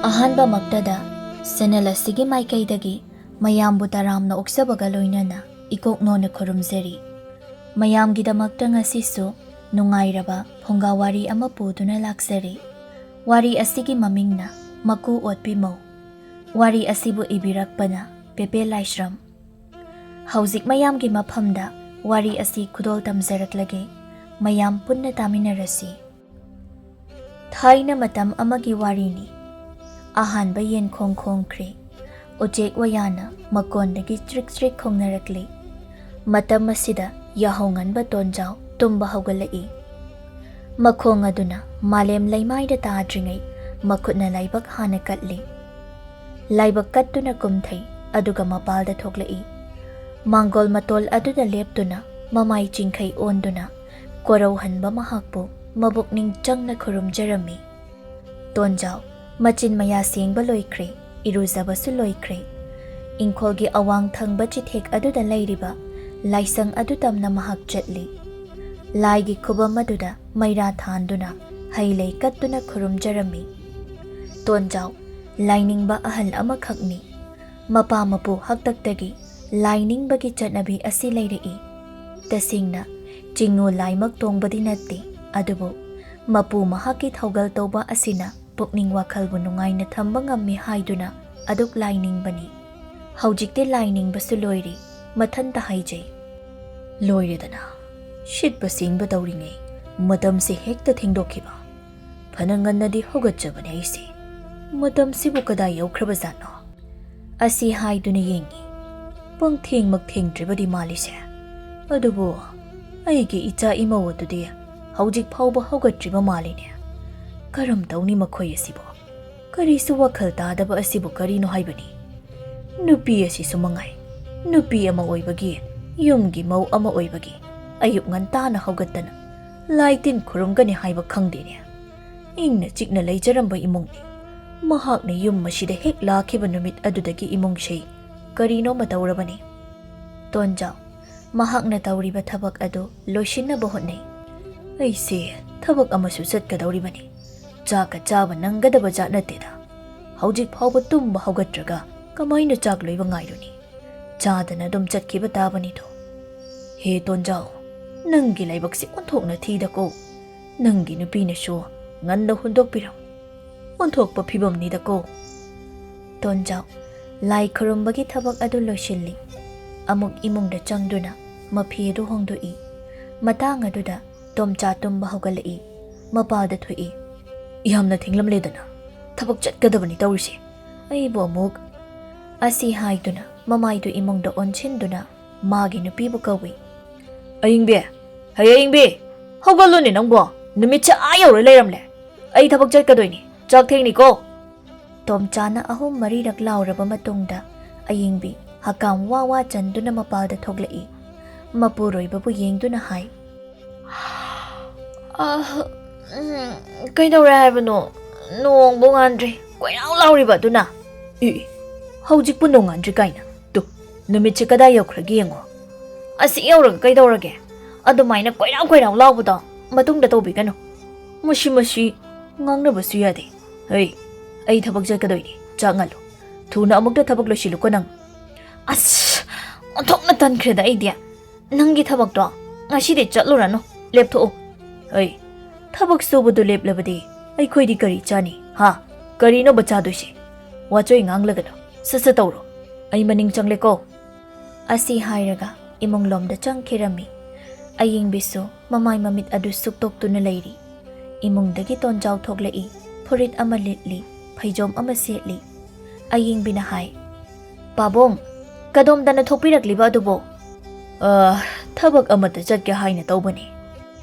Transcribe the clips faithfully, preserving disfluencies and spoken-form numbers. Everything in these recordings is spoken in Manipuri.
ꯑꯍꯥꯟꯕꯃꯛꯇꯗ ꯆꯦꯅꯦꯜ ꯑꯁꯤꯒꯤ ꯃꯥꯏꯀꯩꯗꯒꯤ ꯃꯌꯥꯝꯕꯨ ꯇꯔꯥꯝꯅ ꯑꯣꯛꯆꯕꯒ ꯂꯣꯏꯅꯅ ꯏꯀꯣꯛꯅꯣꯅ ꯈꯨꯔꯨꯝꯖꯔꯤ꯫ ꯃꯌꯥꯝꯒꯤꯗꯃꯛꯇ ꯉꯁꯤꯁꯨ ꯅꯨꯡꯉꯥꯏꯔꯕ ꯐꯨꯡꯒꯥ ꯋꯥꯔꯤ ꯑꯃ ꯄꯨꯗꯨꯅ ꯂꯥꯛꯆꯔꯤ꯫ ꯋꯥꯔꯤ ꯑꯁꯤꯒꯤ ꯃꯃꯤꯡꯅ ꯃꯀꯨ ꯑꯣꯠꯄꯤ ꯃꯧ꯫ ꯋꯥꯔꯤ ꯑꯁꯤꯕꯨ ꯏꯕꯤꯔꯛꯄꯅ ꯄꯦꯄꯦ ꯂꯥꯏꯁ꯭ꯔꯝ꯫ ꯍꯧꯖꯤꯛ ꯃꯌꯥꯝꯒꯤ ꯃꯐꯝꯗ ꯋꯥꯔꯤ ꯑꯁꯤ ꯈꯨꯗꯣꯜ ꯇꯝꯖꯔꯛꯂꯒꯦ꯫ ꯃꯌꯥꯝ ꯄꯨꯟꯅ ꯇꯥꯃꯤꯟꯅꯔꯁꯤ꯫ ꯊꯥꯏꯅ ꯃꯇꯝ ꯑꯃꯒꯤ ꯋꯥꯔꯤꯅꯤ꯫ ꯑꯍꯥꯟꯕ ꯌꯦꯟꯈꯣꯡ ꯈꯣꯡꯈ꯭ꯔꯦ꯫ ꯎꯆꯦꯛ ꯋꯥꯌꯥꯅ ꯃꯀꯣꯟꯗꯒꯤ ꯆ꯭ꯔꯤꯛ ꯆ꯭ꯔꯤꯛ ꯈꯣꯡꯅꯔꯛꯂꯤ꯫ ꯃꯇꯝ ꯑꯁꯤꯗ ꯌꯥꯍꯧ ꯉꯟꯕ ꯇꯣꯟꯖꯥꯎ ꯇꯨꯝꯕ ꯍꯧꯒꯠꯂꯛꯏ꯫ ꯃꯈꯣꯡ ꯑꯗꯨꯅ ꯃꯥꯂꯦꯝ ꯂꯩꯃꯥꯏꯗ ꯇꯥꯗ꯭ꯔꯤꯉꯩ ꯃꯈꯨꯠꯅ ꯂꯥꯏꯕꯛ ꯍꯥꯟꯅ ꯀꯠꯂꯤ꯫ ꯂꯥꯏꯕꯛ ꯀꯠꯇꯨꯅ ꯀꯨꯝꯊꯩ, ꯑꯗꯨꯒ ꯃꯄꯥꯜꯗ ꯊꯣꯛꯂꯛꯏ꯫ ꯃꯥꯡꯒꯣꯜ ꯃꯇꯣꯜ ꯑꯗꯨꯗ ꯂꯦꯞꯇꯨꯅ ꯃꯃꯥꯏ ꯆꯤꯡꯈꯩ ꯑꯣꯟꯗꯨꯅ ꯀꯣꯔꯧꯍꯟꯕ ꯃꯍꯥꯛꯄꯨ ꯃꯕꯨꯛꯅꯤꯡ ꯆꯪꯅ ꯈꯨꯔꯨꯝꯖꯔꯝꯃꯤ꯫ ꯇꯣꯟꯖꯥꯎ ꯃꯆꯤꯟ ꯃꯌꯥ ꯁꯦꯡꯕ ꯂꯣꯏꯈ꯭ꯔꯦ, ꯏꯔꯨꯖꯕꯁꯨ ꯂꯣꯏꯈ꯭ꯔꯦ꯫ ꯏꯪꯈꯣꯜꯒꯤ ꯑꯋꯥꯡ ꯊꯪꯕ ꯆꯤꯊꯦꯛ ꯑꯗꯨꯗ ꯂꯩꯔꯤꯕ ꯂꯥꯏꯁꯪ ꯑꯗꯨ ꯇꯝꯅ ꯃꯍꯥꯛ ꯆꯠꯂꯤ꯫ ꯂꯥꯏꯒꯤ ꯈꯨꯕꯝ ꯑꯗꯨꯗ ꯃꯩꯔꯥ ꯊꯥꯟꯗꯨꯅ ꯍꯩ ꯂꯩ ꯀꯠꯇꯨꯅ ꯈꯨꯔꯨꯝꯖꯔꯝꯃꯤ꯫ ꯇꯣꯟꯖꯥꯎ ꯂꯥꯏꯅꯤꯡꯕ ꯑꯍꯜ ꯑꯃꯈꯛꯅꯤ꯫ ꯃꯄꯥ ꯃꯄꯨ ꯍꯥꯛꯇꯛꯇꯒꯤ ꯂꯥꯏꯅꯤꯡꯕꯒꯤ ꯆꯠꯅꯕꯤ ꯑꯁꯤ ꯂꯩꯔꯛꯏ꯫ ꯇꯁꯦꯡꯅ ꯆꯤꯡꯉꯨ ꯂꯥꯏꯃꯛ ꯇꯣꯡꯕꯗꯤ ꯅꯠꯇꯦ, ꯑꯗꯨꯕꯨ ꯃꯄꯨ ꯃꯍꯥꯛꯀꯤ ꯊꯧꯒꯜ ꯇꯧꯕ ꯑꯁꯤꯅ ꯄꯨꯛꯅꯤꯡ ꯋꯥꯈꯜꯕꯨ ꯅꯨꯡꯉꯥꯏꯅ ꯊꯝꯕ ꯉꯝꯃꯤ ꯍꯥꯏꯗꯨꯅ ꯑꯗꯨꯛ ꯂꯥꯏꯅꯤꯡꯕꯅꯤ꯫ ꯍꯧꯖꯤꯛꯇꯤ ꯂꯥꯏꯅꯤꯡꯕꯁꯨ ꯂꯣꯏꯔꯦ, ꯃꯊꯟꯇ ꯍꯥꯏꯖꯩ꯫ ꯂꯣꯏꯔꯦꯗꯅ, ꯁꯤꯠꯄ ꯁꯦꯡꯕ ꯇꯧꯔꯤꯉꯩ ꯃꯇꯝꯁꯦ ꯍꯦꯛꯇ ꯊꯦꯡꯗꯣꯛꯈꯤꯕ꯫ ꯐꯅ ꯉꯟꯅꯗꯤ ꯍꯧꯒꯠꯆꯕꯅꯦ ꯑꯩꯁꯦ꯫ ꯃꯇꯝꯁꯤꯕꯨ ꯀꯗꯥꯏ ꯌꯧꯈ꯭ꯔꯕꯖꯥꯠꯅꯣ? ꯑꯁꯤ ꯍꯥꯏꯗꯨꯅ ꯌꯦꯡꯉꯤ꯫ ꯄꯪꯊꯦꯡꯃꯛ ꯊꯦꯡꯗ꯭ꯔꯤꯕꯗꯤ ꯃꯥꯜꯂꯤꯁꯦ꯫ ꯑꯗꯨꯕꯨ ꯑꯩꯒꯤ ꯏꯆꯥ ꯏꯃꯧ ꯑꯗꯨꯗꯤ ꯍꯧꯖꯤꯛ ꯐꯥꯎꯕ ꯍꯧꯒꯠꯇ꯭ꯔꯤꯕ ꯃꯥꯜꯂꯤꯅꯦ꯫ ꯀꯔꯝ ꯇꯧꯅꯤ ꯃꯈꯣꯏ ꯑꯁꯤꯕꯨ? ꯀꯔꯤꯁꯨ ꯋꯥꯈꯜ ꯇꯥꯗꯕ ꯑꯁꯤꯕꯨ ꯀꯔꯤꯅꯣ ꯍꯥꯏꯕꯅꯤ? ꯅꯨꯄꯤ ꯑꯁꯤꯁꯨ ꯃꯉꯥꯏ, ꯅꯨꯄꯤ ꯑꯃ ꯑꯣꯏꯕꯒꯤ, ꯌꯨꯝꯒꯤ ꯃꯧ ꯑꯃ ꯑꯣꯏꯕꯒꯤ ꯑꯌꯨꯛ ꯉꯟꯇꯥꯅ ꯍꯧꯒꯠꯇꯅ ꯂꯥꯏ ꯇꯤꯟ ꯈꯨꯔꯨꯝꯒꯅꯤ ꯍꯥꯏꯕ ꯈꯪꯗꯦꯅꯦ꯫ ꯏꯪꯅ ꯆꯤꯛꯅ ꯂꯩꯖꯔꯝꯕ ꯏꯃꯨꯡꯅꯤ꯫ ꯃꯍꯥꯛꯅ ꯌꯨꯝ ꯑꯁꯤꯗ ꯍꯦꯛ ꯂꯥꯛꯈꯤꯕ ꯅꯨꯃꯤꯠ ꯑꯗꯨꯗꯒꯤ ꯏꯃꯨꯡꯁꯤ ꯀꯔꯤꯅꯣꯃ ꯇꯧꯔꯕꯅꯤ꯫ ꯇꯣꯟꯖꯥꯎ ꯃꯍꯥꯛꯅ ꯇꯧꯔꯤꯕ ꯊꯕꯛ ꯑꯗꯨ ꯂꯣꯏꯁꯤꯟꯅꯕ ꯍꯣꯠꯅꯩ꯫ ꯑꯩꯁꯦ ꯊꯕꯛ ꯑꯃꯁꯨ ꯆꯠꯀꯗꯧꯔꯤꯕꯅꯤ꯫ ꯆꯥꯛꯀ ꯆꯥꯕ ꯅꯪꯒꯗꯕ ꯖꯥꯠ ꯅꯠꯇꯦꯗ꯫ ꯍꯧꯖꯤꯛ ꯐꯥꯎꯕ ꯇꯨꯝꯕ ꯍꯧꯒꯠꯇ꯭ꯔꯒ ꯀꯃꯥꯏꯅ ꯆꯥꯛ ꯂꯣꯏꯕ ꯉꯥꯏꯔꯨꯅꯤ? ꯆꯥꯗꯅ ꯑꯗꯨꯝ ꯆꯠꯈꯤꯕ ꯇꯥꯕꯅꯤꯗꯣ꯫ ꯍꯦ ꯇꯣꯟꯖꯥꯎ, ꯅꯪꯒꯤ ꯂꯥꯏꯕꯛꯁꯤ ꯑꯣꯟꯊꯣꯛꯅ ꯊꯤꯗꯀꯣ꯫ ꯅꯪꯒꯤ ꯅꯨꯄꯤꯅꯁꯨ ꯉꯟꯅ ꯍꯨꯟꯗꯣꯛꯄꯤꯔꯝ꯫ ꯑꯣꯟꯊꯣꯛꯄ ꯐꯤꯕꯝꯅꯤꯗꯀꯣ꯫ ꯇꯣꯟꯖꯥꯎ ꯂꯥꯏ ꯈꯨꯔꯨꯝꯕꯒꯤ ꯊꯕꯛ ꯑꯗꯨ ꯂꯣꯏꯁꯤꯜꯂꯤ꯫ ꯑꯃꯨꯛ ꯏꯃꯨꯡꯗ ꯆꯪꯗꯨꯅ ꯃꯐꯤ ꯑꯗꯨ ꯍꯣꯡꯗꯣꯛꯏ꯫ ꯃꯇꯥꯡ ꯑꯗꯨꯗ ꯇꯣꯝꯆꯥ ꯇꯨꯝꯕ ꯍꯧꯒꯠꯂꯛꯏ꯫ ꯃꯄꯥꯜꯗ ꯊꯣꯛꯏ꯫ "ꯌꯥꯝꯅ ꯊꯦꯡꯂꯝꯂꯦꯗꯅ, ꯊꯕꯛ ꯆꯠꯀꯗꯕꯅꯤ ꯇꯧꯔꯤꯁꯦ꯫ ꯑꯩꯕꯨ ꯑꯃꯨꯛ" ꯑꯁꯤ ꯍꯥꯏꯗꯨꯅ ꯃꯃꯥꯏꯗꯨ ꯏꯃꯨꯡꯗ ꯑꯣꯟꯁꯤꯟꯗꯨꯅ ꯃꯥꯒꯤ ꯅꯨꯄꯤꯕꯨ ꯀꯧꯏ꯫ "ꯑꯌꯤꯡꯕꯤ, ꯍꯩ ꯑꯌꯤꯡꯕꯤ, ꯍꯧꯒꯠꯂꯨꯅꯦ ꯅꯪꯕꯣ, ꯅꯨꯃꯤꯠꯁꯦ ꯑꯥ ꯌꯧꯔ ꯂꯩꯔꯝꯂꯦ꯫ ꯑꯩ ꯊꯕꯛ ꯆꯠꯀꯗꯣꯏꯅꯤ, ꯆꯥꯛ ꯊꯦꯡꯅꯤꯀꯣ꯫" ꯇꯣꯝꯆꯥꯅ ꯑꯍꯨꯝ ꯃꯔꯤꯔꯛ ꯂꯥꯎꯔꯕ ꯃꯇꯨꯡꯗ ꯑꯌꯤꯡꯕꯤ ꯍꯀꯥꯝ ꯋꯥ ꯋꯥ ꯆꯟꯗꯨꯅ ꯃꯄꯥꯜꯗ ꯊꯣꯛꯂꯛꯏ꯫ ꯃꯄꯨꯔꯣꯏꯕꯕꯨ ꯌꯦꯡꯗꯨꯅ ꯍꯥꯏ, "ꯑꯥ, ꯎꯝ, ꯀꯩꯗꯧꯔꯦ ꯍꯥꯏꯕꯅꯣ? ꯅꯣꯡꯕꯨ ꯉꯥꯟꯗ꯭ꯔꯤ, ꯀꯣꯏꯔꯥꯎ ꯂꯥꯎꯔꯤꯕ ꯑꯗꯨꯅ?" "ꯏ, ꯏ, ꯍꯧꯖꯤꯛꯄꯨ ꯅꯣꯡꯉꯥꯟꯗ꯭ꯔꯤ ꯀꯥꯏꯅ꯫ ꯇꯨ, ꯅꯨꯃꯤꯠꯁꯦ ꯀꯗꯥꯏ ꯌꯧꯈ꯭ꯔꯒꯦ ꯌꯦꯡꯉꯣ꯫" "ꯑꯁꯤ ꯌꯧꯔꯒ ꯀꯩꯗꯧꯔꯒꯦ? ꯑꯗꯨꯃꯥꯏꯅ ꯀꯣꯏꯔꯥꯎ ꯀꯣꯏꯔꯥꯎ ꯂꯥꯎꯕꯗꯣ ꯃꯇꯨꯡꯗ ꯇꯧꯕꯤꯒꯅꯨ꯫ ꯃꯁꯤ, ꯃꯁꯤ ꯉꯥꯡꯅꯕꯁꯨ ꯌꯥꯗꯦ꯫ ꯍꯩ, ꯑꯩ ꯊꯕꯛ ꯆꯠꯀꯗꯣꯏꯅꯤ, ꯆꯥꯛ ꯉꯜꯂꯨ꯫ ꯊꯨꯅ ꯑꯃꯨꯛꯇ ꯊꯕꯛ ꯂꯣꯏꯁꯤꯜꯂꯨꯀꯣ ꯅꯪ꯫" "ꯑꯁ, ꯑꯣꯟꯊꯣꯛꯅ ꯇꯟꯈ꯭ꯔꯦꯗ ꯑꯩꯗꯤ꯫ ꯅꯪꯒꯤ ꯊꯕꯛꯇꯣ ꯉꯁꯤꯗꯤ ꯆꯠꯂꯨꯔꯅꯨ, ꯂꯦꯞꯊꯣꯛꯎ꯫" "ꯍꯩ, ꯊꯕꯛ ꯁꯨꯕꯗꯨ ꯂꯦꯞꯂꯕꯗꯤ ꯑꯩꯈꯣꯏꯗꯤ ꯀꯔꯤ ꯆꯥꯅꯤ, ꯍꯥ? ꯀꯔꯤꯅꯣꯕ ꯆꯥꯗꯣꯏꯁꯦ? ꯋꯥꯆꯣꯏ ꯉꯥꯡꯂꯒꯅꯨ, ꯁꯠ ꯁꯠ ꯇꯧꯔꯣ꯫ ꯑꯩ ꯃꯅꯤꯡ ꯆꯪꯂꯦꯀꯣ꯫" ꯑꯁꯤ ꯍꯥꯏꯔꯒ ꯏꯃꯨꯡꯂꯣꯝꯗ ꯆꯪꯈꯤꯔꯝꯃꯤ꯫ ꯑꯌꯤꯡꯕꯤꯁꯨ ꯃꯃꯥꯏ ꯃꯃꯤꯠ ꯑꯗꯨ ꯁꯨꯛꯇꯣꯛꯇꯨꯅ ꯂꯩꯔꯤ꯫ ꯏꯃꯨꯡꯗꯒꯤ ꯇꯣꯟꯖꯥꯎ ꯊꯣꯛꯂꯛꯏ꯫ ꯐꯨꯔꯤꯠ ꯑꯃ ꯂꯤꯠꯂꯤ, ꯐꯩꯖꯣꯝ ꯑꯃ ꯁꯦꯠꯂꯤ꯫ ꯑꯌꯤꯡꯕꯤꯅ ꯍꯥꯏ, "ꯄꯥꯕꯨꯡ, ꯀꯗꯣꯝꯗꯅ ꯊꯣꯛꯄꯤꯔꯛꯂꯤꯕ ꯑꯗꯨꯕꯣ?" "ꯑ, ꯊꯕꯛ ꯑꯃꯠꯇ ꯆꯠꯀꯦ ꯍꯥꯏꯅ ꯇꯧꯕꯅꯤ꯫"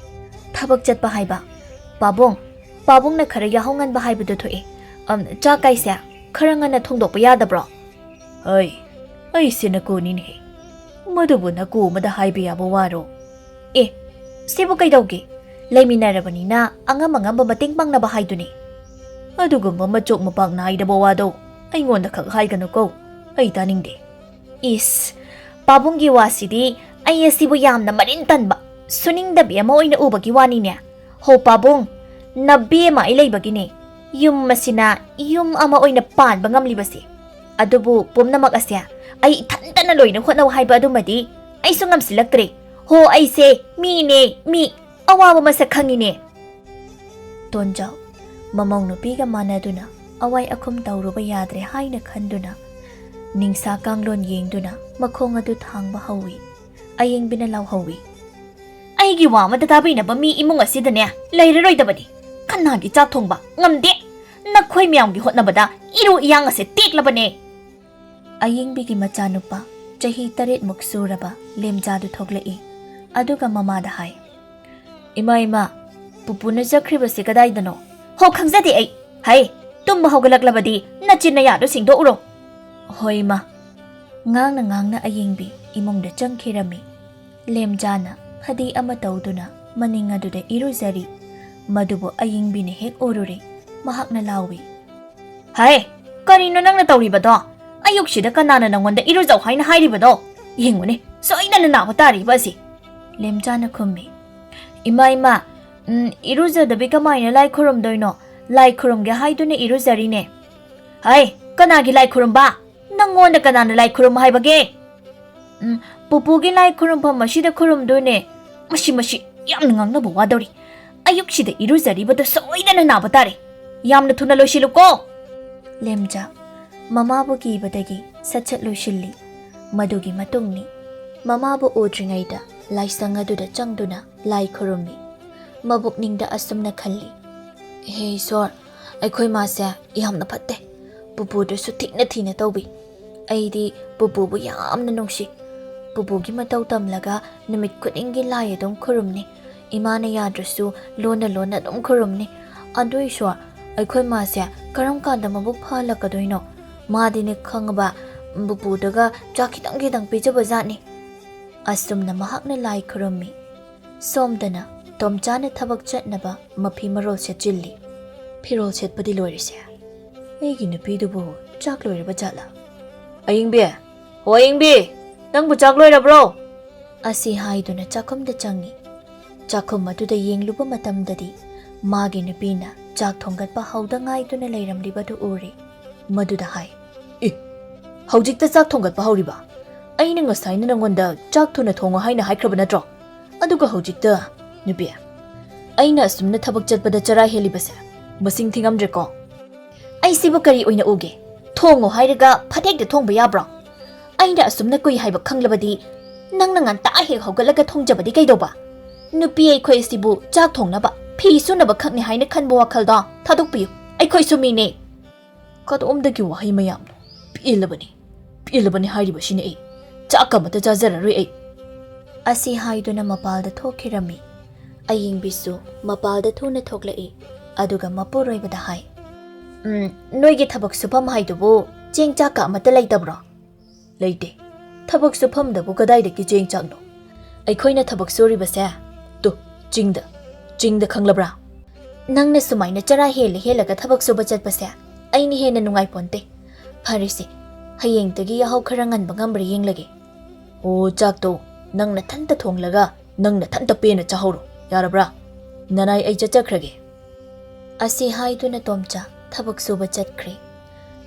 "ꯊꯕꯛ ꯆꯠꯄ ꯍꯥꯏꯕ? ꯄꯥꯕꯨꯡ, ꯄꯥꯕꯨꯡꯅ ꯈꯔ ꯌꯥꯍꯧ ꯉꯟꯕ ꯍꯥꯏꯕꯗꯨ ꯊꯣꯛꯑꯦ꯫ ꯑꯝ, ꯆꯥꯛ ꯀꯥꯏꯁꯦ ꯈꯔ ꯉꯟꯅ ꯊꯣꯡꯗꯣꯛꯄ ꯌꯥꯗꯕ꯭ꯔꯣ?" "ꯍꯩ, ꯑꯩꯁꯦ ꯅꯀꯨꯅꯤꯅꯦꯍꯦ꯫ ꯃꯗꯨꯕꯨ ꯅꯀꯨ ꯑꯃꯗ ꯍꯥꯏꯕ ꯌꯥꯕ ꯋꯥꯔꯣ?" "ꯑꯦ, ꯁꯤꯕꯨ ꯀꯩꯗꯧꯒꯦ? ꯂꯩꯃꯤꯟꯅꯔꯕꯅꯤꯅ ꯑꯉꯝ ꯑꯉꯝꯕ ꯃꯇꯦꯡ ꯄꯥꯡꯅꯕ ꯍꯥꯏꯗꯨꯅꯤ꯫ ꯑꯗꯨꯒꯨꯝꯕ ꯃꯆꯣꯛ ꯃꯄꯥꯛ ꯅꯥꯏꯗꯕ ꯋꯥꯗꯣ ꯑꯩꯉꯣꯟꯗ ꯈꯛ ꯍꯥꯏꯒꯅꯨꯀꯣ, ꯑꯩ ꯇꯥꯅꯤꯡꯗꯦ꯫" "ꯏꯁ, ꯄꯥꯕꯨꯡꯒꯤ ꯋꯥꯁꯤꯗꯤ ꯑꯩ ꯑꯁꯤꯕꯨ ꯌꯥꯝꯅ ꯃꯔꯤꯟ ꯇꯟꯕ, ꯁꯨꯅꯤꯡꯗꯕꯤ ꯑꯃ ꯑꯣꯏꯅ ꯎꯕꯒꯤ ꯋꯥꯅꯤꯅꯦ꯫ ꯍꯣ ꯄꯥꯕꯨꯡ, ꯅꯕꯦꯝꯃ ꯑꯩ ꯂꯩꯕꯒꯤꯅꯦ꯫ ꯌꯨꯝ ꯑꯁꯤꯅ ꯌꯨꯝ ꯑꯃ ꯑꯣꯏꯅ ꯄꯥꯟꯕ ꯉꯝꯂꯤꯕꯁꯦ꯫ ꯑꯗꯨꯕꯨ ꯄꯨꯝꯅꯃꯛ ꯑꯁꯦ ꯑꯩ ꯏꯊꯟꯇꯅ ꯂꯣꯏꯅ ꯍꯣꯠꯅꯧ ꯍꯥꯏꯕ ꯑꯗꯨꯃꯗꯤ ꯑꯩꯁꯨ ꯉꯝꯁꯤꯜꯂꯛꯇ꯭ꯔꯦ꯫ ꯍꯣ, ꯑꯩꯁꯦ ꯃꯤꯅꯦ, ꯃꯤ꯫ ꯑꯋꯥꯕ ꯃꯁꯛ ꯈꯪꯉꯤꯅꯦ꯫ ꯇꯣꯟꯖꯥꯎ ꯃꯃꯧ ꯅꯨꯄꯤꯒ ꯃꯥꯟꯅꯗꯨꯅ ꯑꯋꯥꯏ ꯑꯈꯨꯝ ꯇꯧꯔꯨꯕ ꯌꯥꯗ꯭ꯔꯦ ꯍꯥꯏꯅ ꯈꯟꯗꯨꯅ ꯅꯤꯡꯁꯥ ꯀꯥꯡꯂꯣꯟ ꯌꯦꯡꯗꯨꯅ ꯃꯈꯣꯡ ꯑꯗꯨ ꯊꯥꯡꯕ ꯍꯧꯏ꯫ ꯑꯌꯤꯡꯕꯤꯅ ꯂꯥꯎꯍꯧꯏ, "ꯑꯩꯒꯤ ꯋꯥ ꯑꯃꯗ ꯇꯥꯕꯤꯅꯕ ꯃꯤ ꯏꯃꯨꯡ ꯑꯁꯤꯗꯅꯦ ꯂꯩꯔꯔꯣꯏꯗꯕꯅꯤ꯫ ꯀꯅꯥꯒꯤ ꯆꯥꯛ ꯊꯣꯡꯕ ꯉꯝꯗꯦ꯫ ꯅꯈꯣꯏ ꯃꯌꯥꯝꯒꯤ ꯍꯣꯠꯅꯕꯗ ꯏꯔꯨ ꯏꯌꯥꯡ ꯑꯁꯦ ꯇꯦꯛꯂꯕꯅꯦ꯫" ꯑꯌꯤꯡꯕꯤꯒꯤ ꯃꯆꯥꯅꯨꯄꯥ ꯆꯍꯤ ꯇꯔꯦꯠꯃꯨꯛ ꯁꯨꯔꯕ ꯂꯦꯝꯖꯥꯗꯨ ꯊꯣꯛꯂꯛꯏ꯫ ꯑꯗꯨꯒ ꯃꯃꯥꯗ ꯍꯥꯏ, "ꯏꯃꯥ, ꯏꯃꯥ, ꯄꯨꯄꯨꯅ ꯆꯠꯈ꯭ꯔꯤꯕꯁꯤ ꯀꯗꯥꯏꯗꯅꯣ?" "ꯍꯣ, ꯈꯪꯖꯗꯦ ꯑꯩ꯫ ꯍꯩ, ꯇꯨꯝꯕ ꯍꯧꯒꯠꯂꯛꯂꯕꯗꯤ ꯅꯆꯤꯟ ꯅꯌꯥꯗꯨ ꯁꯦꯡꯗꯣꯛꯎꯔꯣ꯫" "ꯍꯣꯏ, ꯏꯃꯥ꯫" ꯉꯥꯡꯅ ꯉꯥꯡꯅ ꯑꯌꯤꯡꯕꯤ ꯏꯃꯨꯡꯗ ꯆꯪꯈꯤꯔꯝꯃꯤ꯫ ꯂꯦꯝꯖꯥꯅ ꯐꯗꯤ ꯑꯃ ꯇꯧꯗꯨꯅ ꯃꯅꯤꯡ ꯑꯗꯨꯗ ꯏꯔꯨꯖꯔꯤ꯫ ꯃꯗꯨꯕꯨ ꯑꯌꯤꯡꯕꯤꯅ ꯍꯦꯛ ꯎꯔꯨꯔꯦ꯫ ꯃꯍꯥꯛꯅ ꯂꯥꯎꯏ, "ꯍꯥꯏ, ꯀꯔꯤꯅꯣ ꯅꯪꯅ ꯇꯧꯔꯤꯕꯗꯣ? ꯑꯌꯨꯛꯁꯤꯗ ꯀꯅꯥꯅ ꯅꯪꯉꯣꯟꯗ ꯏꯔꯨꯖꯧ ꯍꯥꯏꯅ ꯍꯥꯏꯔꯤꯕꯗꯣ? ꯌꯦꯡꯉꯨꯅꯦ, ꯁꯣꯏꯗꯅ ꯅꯥꯕ ꯇꯥꯔꯤꯕ ꯑꯁꯤ꯫" ꯂꯦꯝꯖꯥꯅ ꯈꯨꯝꯃꯤ, "ꯏꯃꯥ, ꯏꯃꯥ, ꯎꯝ, ꯏꯔꯨꯖꯗꯕꯤ ꯀꯃꯥꯏꯅ ꯂꯥꯏ ꯈꯨꯔꯨꯝꯗꯣꯏꯅꯣ? ꯂꯥꯏ ꯈꯨꯔꯨꯝꯒꯦ ꯍꯥꯏꯗꯨꯅ ꯏꯔꯨꯖꯔꯤꯅꯦ꯫" "ꯍꯥꯏ, ꯀꯅꯥꯒꯤ ꯂꯥꯏ ꯈꯨꯔꯨꯝꯕ? ꯅꯪꯉꯣꯟꯗ ꯀꯅꯥꯅ ꯂꯥꯏ ꯈꯨꯔꯨꯝ ꯍꯥꯏꯕꯒꯦ?" "ꯎꯝ, ꯄꯨꯄꯨꯒꯤ ꯂꯥꯏ ꯈꯨꯔꯨꯝꯐꯝ ꯑꯁꯤꯗ ꯈꯨꯔꯨꯝꯗꯣꯏꯅꯦ꯫" "ꯃꯁꯤ, ꯃꯁꯤ ꯌꯥꯝꯅ ꯉꯥꯡꯅꯕ ꯋꯥꯗꯧꯔꯤ꯫ ꯑꯌꯨꯛꯁꯤꯗ ꯏꯔꯨꯖꯔꯤꯕꯗ ꯁꯣꯏꯗꯅ ꯅꯥꯕ ꯇꯥꯔꯦ꯫ ꯌꯥꯝꯅ ꯊꯨꯅ ꯂꯣꯏꯁꯤꯜꯂꯨꯀꯣ꯫" ꯂꯦꯝꯖꯥ ꯃꯃꯥꯕꯨ ꯀꯤꯕꯗꯒꯤ ꯁꯠ ꯁꯠ ꯂꯣꯏꯁꯤꯜꯂꯤ꯫ ꯃꯗꯨꯒꯤ ꯃꯇꯨꯡꯅꯤ ꯃꯃꯥꯕꯨ ꯎꯗ꯭ꯔꯤꯉꯩꯗ ꯂꯥꯏꯁꯪ ꯑꯗꯨꯗ ꯆꯪꯗꯨꯅ ꯂꯥꯏ ꯈꯨꯔꯨꯝꯃꯤ꯫ ꯃꯕꯨꯛꯅꯤꯡꯗ ꯑꯁꯨꯝꯅ ꯈꯜꯂꯤ, "ꯍꯦ ꯏꯁꯣꯔ, ꯑꯩꯈꯣꯏ ꯃꯥꯁꯦ ꯌꯥꯝꯅ ꯐꯠꯇꯦ꯫ ꯄꯨꯄꯨꯗꯨꯁꯨ ꯊꯤꯅ ꯊꯤꯅ ꯇꯧꯕꯤ꯫ ꯑꯩꯗꯤ ꯄꯨꯄꯨꯕꯨ ꯌꯥꯝꯅ ꯅꯨꯡꯁꯤ꯫ ꯄꯨꯄꯨꯒꯤ ꯃꯇꯧ ꯇꯝꯂꯒ ꯅꯨꯃꯤꯠ ꯈꯨꯗꯤꯡꯒꯤ ꯂꯥꯏ ꯑꯗꯨꯝ ꯈꯨꯔꯨꯝꯅꯤ꯫ ꯏꯃꯥꯅ ꯌꯥꯗ꯭ꯔꯁꯨ ꯂꯣꯟꯅ ꯂꯣꯟꯅ ꯑꯗꯨꯝ ꯈꯨꯔꯨꯝꯅꯤ꯫ ꯑꯗꯨ ꯏꯁꯣꯔ, ꯑꯩꯈꯣꯏ ꯃꯥꯁꯦ ꯀꯔꯝ ꯀꯥꯟꯗ ꯃꯕꯨꯛ ꯐꯍꯜꯂꯛꯀꯗꯣꯏꯅꯣ? ꯃꯥꯗꯤꯅꯦ ꯈꯪꯉꯕ, ꯄꯨꯄꯨꯗꯒ ꯆꯥꯛ ꯈꯤꯇꯪ ꯈꯤꯇꯪ ꯄꯤꯖꯕ ꯖꯥꯠꯅꯤ꯫" ꯑꯁꯨꯝꯅ ꯃꯍꯥꯛꯅ ꯂꯥꯏ ꯈꯨꯔꯨꯝꯃꯤ꯫ ꯁꯣꯝꯗꯅ ꯇꯣꯝꯆꯥꯅ ꯊꯕꯛ ꯆꯠꯅꯕ ꯃꯐꯤ ꯃꯔꯣꯜ ꯁꯦꯠꯆꯤꯜꯂꯤ꯫ "ꯐꯤꯔꯣꯜ ꯁꯦꯠꯄꯗꯤ ꯂꯣꯏꯔꯦꯁꯦ꯫ ꯑꯩꯒꯤ ꯅꯨꯄꯤꯗꯨꯕꯨ ꯆꯥꯛ ꯂꯣꯏꯔꯕ ꯖꯥꯠꯂꯥ? ꯑꯌꯤꯡꯕꯤ! ꯍꯣ, ꯑꯌꯤꯡꯕꯤ! ꯅꯪꯕꯨ ꯆꯥꯛ ꯂꯣꯏꯔꯕ꯭ꯔꯣ?" ꯑꯁꯤ ꯍꯥꯏꯗꯨꯅ ꯆꯥꯛꯈꯨꯝꯗ ꯆꯪꯉꯤ꯫ ꯆꯥꯛꯈꯨꯝ ꯑꯗꯨꯗ ꯌꯦꯡꯂꯨꯕ ꯃꯇꯝꯗꯗꯤ ꯃꯥꯒꯤ ꯅꯨꯄꯤꯅ ꯆꯥꯛ ꯊꯣꯡꯒꯠꯄ ꯍꯧꯗ ꯉꯥꯏꯗꯨꯅ ꯂꯩꯔꯝꯂꯤꯕꯗꯨ ꯎꯔꯦ꯫ ꯃꯗꯨꯗ ꯍꯥꯏ, "ꯑꯦ, ꯍꯧꯖꯤꯛꯇ ꯆꯥꯛ ꯊꯣꯡꯒꯠꯄ ꯍꯧꯔꯤꯕ? ꯑꯩꯅ ꯉꯁꯥꯏꯅ ꯅꯉꯣꯟꯗ ꯆꯥꯛ ꯊꯨꯅ ꯊꯣꯡꯉꯣ ꯍꯥꯏꯅ ꯍꯥꯏꯈ꯭ꯔꯕ ꯅꯠꯇ꯭ꯔꯣ? ꯑꯗꯨꯒ ꯍꯧꯖꯤꯛꯇ, ꯅꯨꯄꯤ, ꯑꯩꯅ ꯑꯁꯨꯝꯅ ꯊꯕꯛ ꯆꯠꯄꯗ ꯆꯔꯥ ꯍꯦꯜꯂꯤꯕꯁꯦ ꯃꯁꯤꯡ ꯊꯤꯉꯝꯗ꯭ꯔꯦꯀꯣ꯫ ꯑꯩꯁꯤꯕꯨ ꯀꯔꯤ ꯑꯣꯏꯅ ꯎꯒꯦ? ꯊꯣꯡꯉꯣ ꯍꯥꯏꯔꯒ ꯐꯠ ꯍꯦꯛꯇ ꯊꯣꯡꯕ ꯌꯥꯕ꯭ꯔꯣ? ꯑꯩꯅ ꯑꯁꯨꯝꯅ ꯀꯨꯏ ꯍꯥꯏꯕ ꯈꯪꯂꯕꯗꯤ ꯅꯪꯅ ꯉꯟꯇꯥ ꯍꯦꯛ ꯍꯧꯒꯠꯂꯒ ꯊꯣꯡꯖꯕꯗꯤ ꯀꯩꯗꯧꯕ? ꯅꯨꯄꯤ ꯑꯩꯈꯣꯏ ꯑꯁꯤꯕꯨ ꯆꯥꯛ ꯊꯣꯡꯅꯕ, ꯐꯤ ꯁꯨꯅꯕ ꯈꯛꯅꯤ ꯍꯥꯏꯅ ꯈꯟꯕ ꯋꯥꯈꯜꯗꯣ ꯊꯥꯗꯣꯛꯄꯤꯌꯨ꯫ ꯑꯩꯈꯣꯏꯁꯨ ꯃꯤꯅꯦ꯫" ꯀꯗꯣꯝꯗꯒꯤ ꯋꯥꯍꯩ ꯃꯌꯥꯝꯅꯣ? ꯄꯦꯜꯂꯕꯅꯤ, ꯄꯦꯜꯂꯕꯅꯤ ꯍꯥꯏꯔꯤꯕꯁꯤꯅ ꯑꯩ꯫ ꯆꯥꯛ ꯑꯃꯠꯇ ꯆꯥꯖꯔꯔꯣꯏ ꯑꯩ꯫ ꯑꯁꯤ ꯍꯥꯏꯗꯨꯅ ꯃꯄꯥꯜꯗ ꯊꯣꯛꯈꯤꯔꯝꯃꯤ꯫ ꯑꯌꯤꯡꯕꯤꯁꯨ ꯃꯄꯥꯜꯗ ꯊꯨꯅ ꯊꯣꯛꯂꯛꯏ꯫ ꯑꯗꯨꯒ ꯃꯄꯨꯔꯣꯏꯕꯗ ꯍꯥꯏ, "ꯎꯝ, ꯅꯣꯏꯒꯤ ꯊꯕꯛ ꯁꯨꯐꯝ ꯍꯥꯏꯗꯨꯕꯨ ꯆꯦꯡ ꯆꯥꯛꯀ ꯑꯃꯠꯇ ꯂꯩꯇꯕ꯭ꯔꯣ?" "ꯂꯩꯇꯦ꯫ ꯊꯕꯛ ꯁꯨꯐꯝꯗꯕꯨ ꯀꯗꯥꯏꯗꯒꯤ ꯆꯦꯡ ꯆꯥꯛꯅꯣ? ꯑꯩꯈꯣꯏꯅ ꯊꯕꯛ ꯁꯨꯔꯤꯕꯁꯦ, ꯇꯨ, ꯆꯤꯡꯗ, ꯆꯤꯡꯗ, ꯈꯪꯂꯕ꯭ꯔꯥ? ꯅꯪꯅ ꯁꯨꯃꯥꯏꯅ ꯆꯔꯥ ꯍꯦꯜꯂ ꯍꯦꯜꯂꯒ ꯊꯕꯛ ꯁꯨꯕ ꯆꯠꯄꯁꯦ ꯑꯩꯅ ꯍꯦꯟꯅ ꯅꯨꯡꯉꯥꯏꯄꯣꯟꯇꯦ꯫ ꯐꯔꯦꯁꯦ, ꯍꯌꯦꯡꯗꯒꯤ ꯌꯥꯍꯧ ꯈꯔ ꯉꯟꯕ ꯉꯝꯕ꯭ꯔꯥ ꯌꯦꯡꯂꯒꯦ꯫ ꯑꯣ, ꯆꯥꯛꯇꯣ ꯅꯪ ꯅꯊꯟꯇ ꯊꯣꯡꯂꯒ ꯅꯪ ꯅꯊꯟꯇ ꯄꯦꯟꯅ ꯆꯥꯍꯧꯔꯣ, ꯌꯥꯔꯕ꯭ꯔꯥ? ꯅꯅꯥꯏ, ꯑꯩ ꯆꯠꯆꯈ꯭ꯔꯒꯦ꯫" ꯑꯁꯤ ꯍꯥꯏꯗꯨꯅ ꯇꯣꯝꯆꯥ ꯊꯕꯛ ꯁꯨꯕ ꯆꯠꯈ꯭ꯔꯦ꯫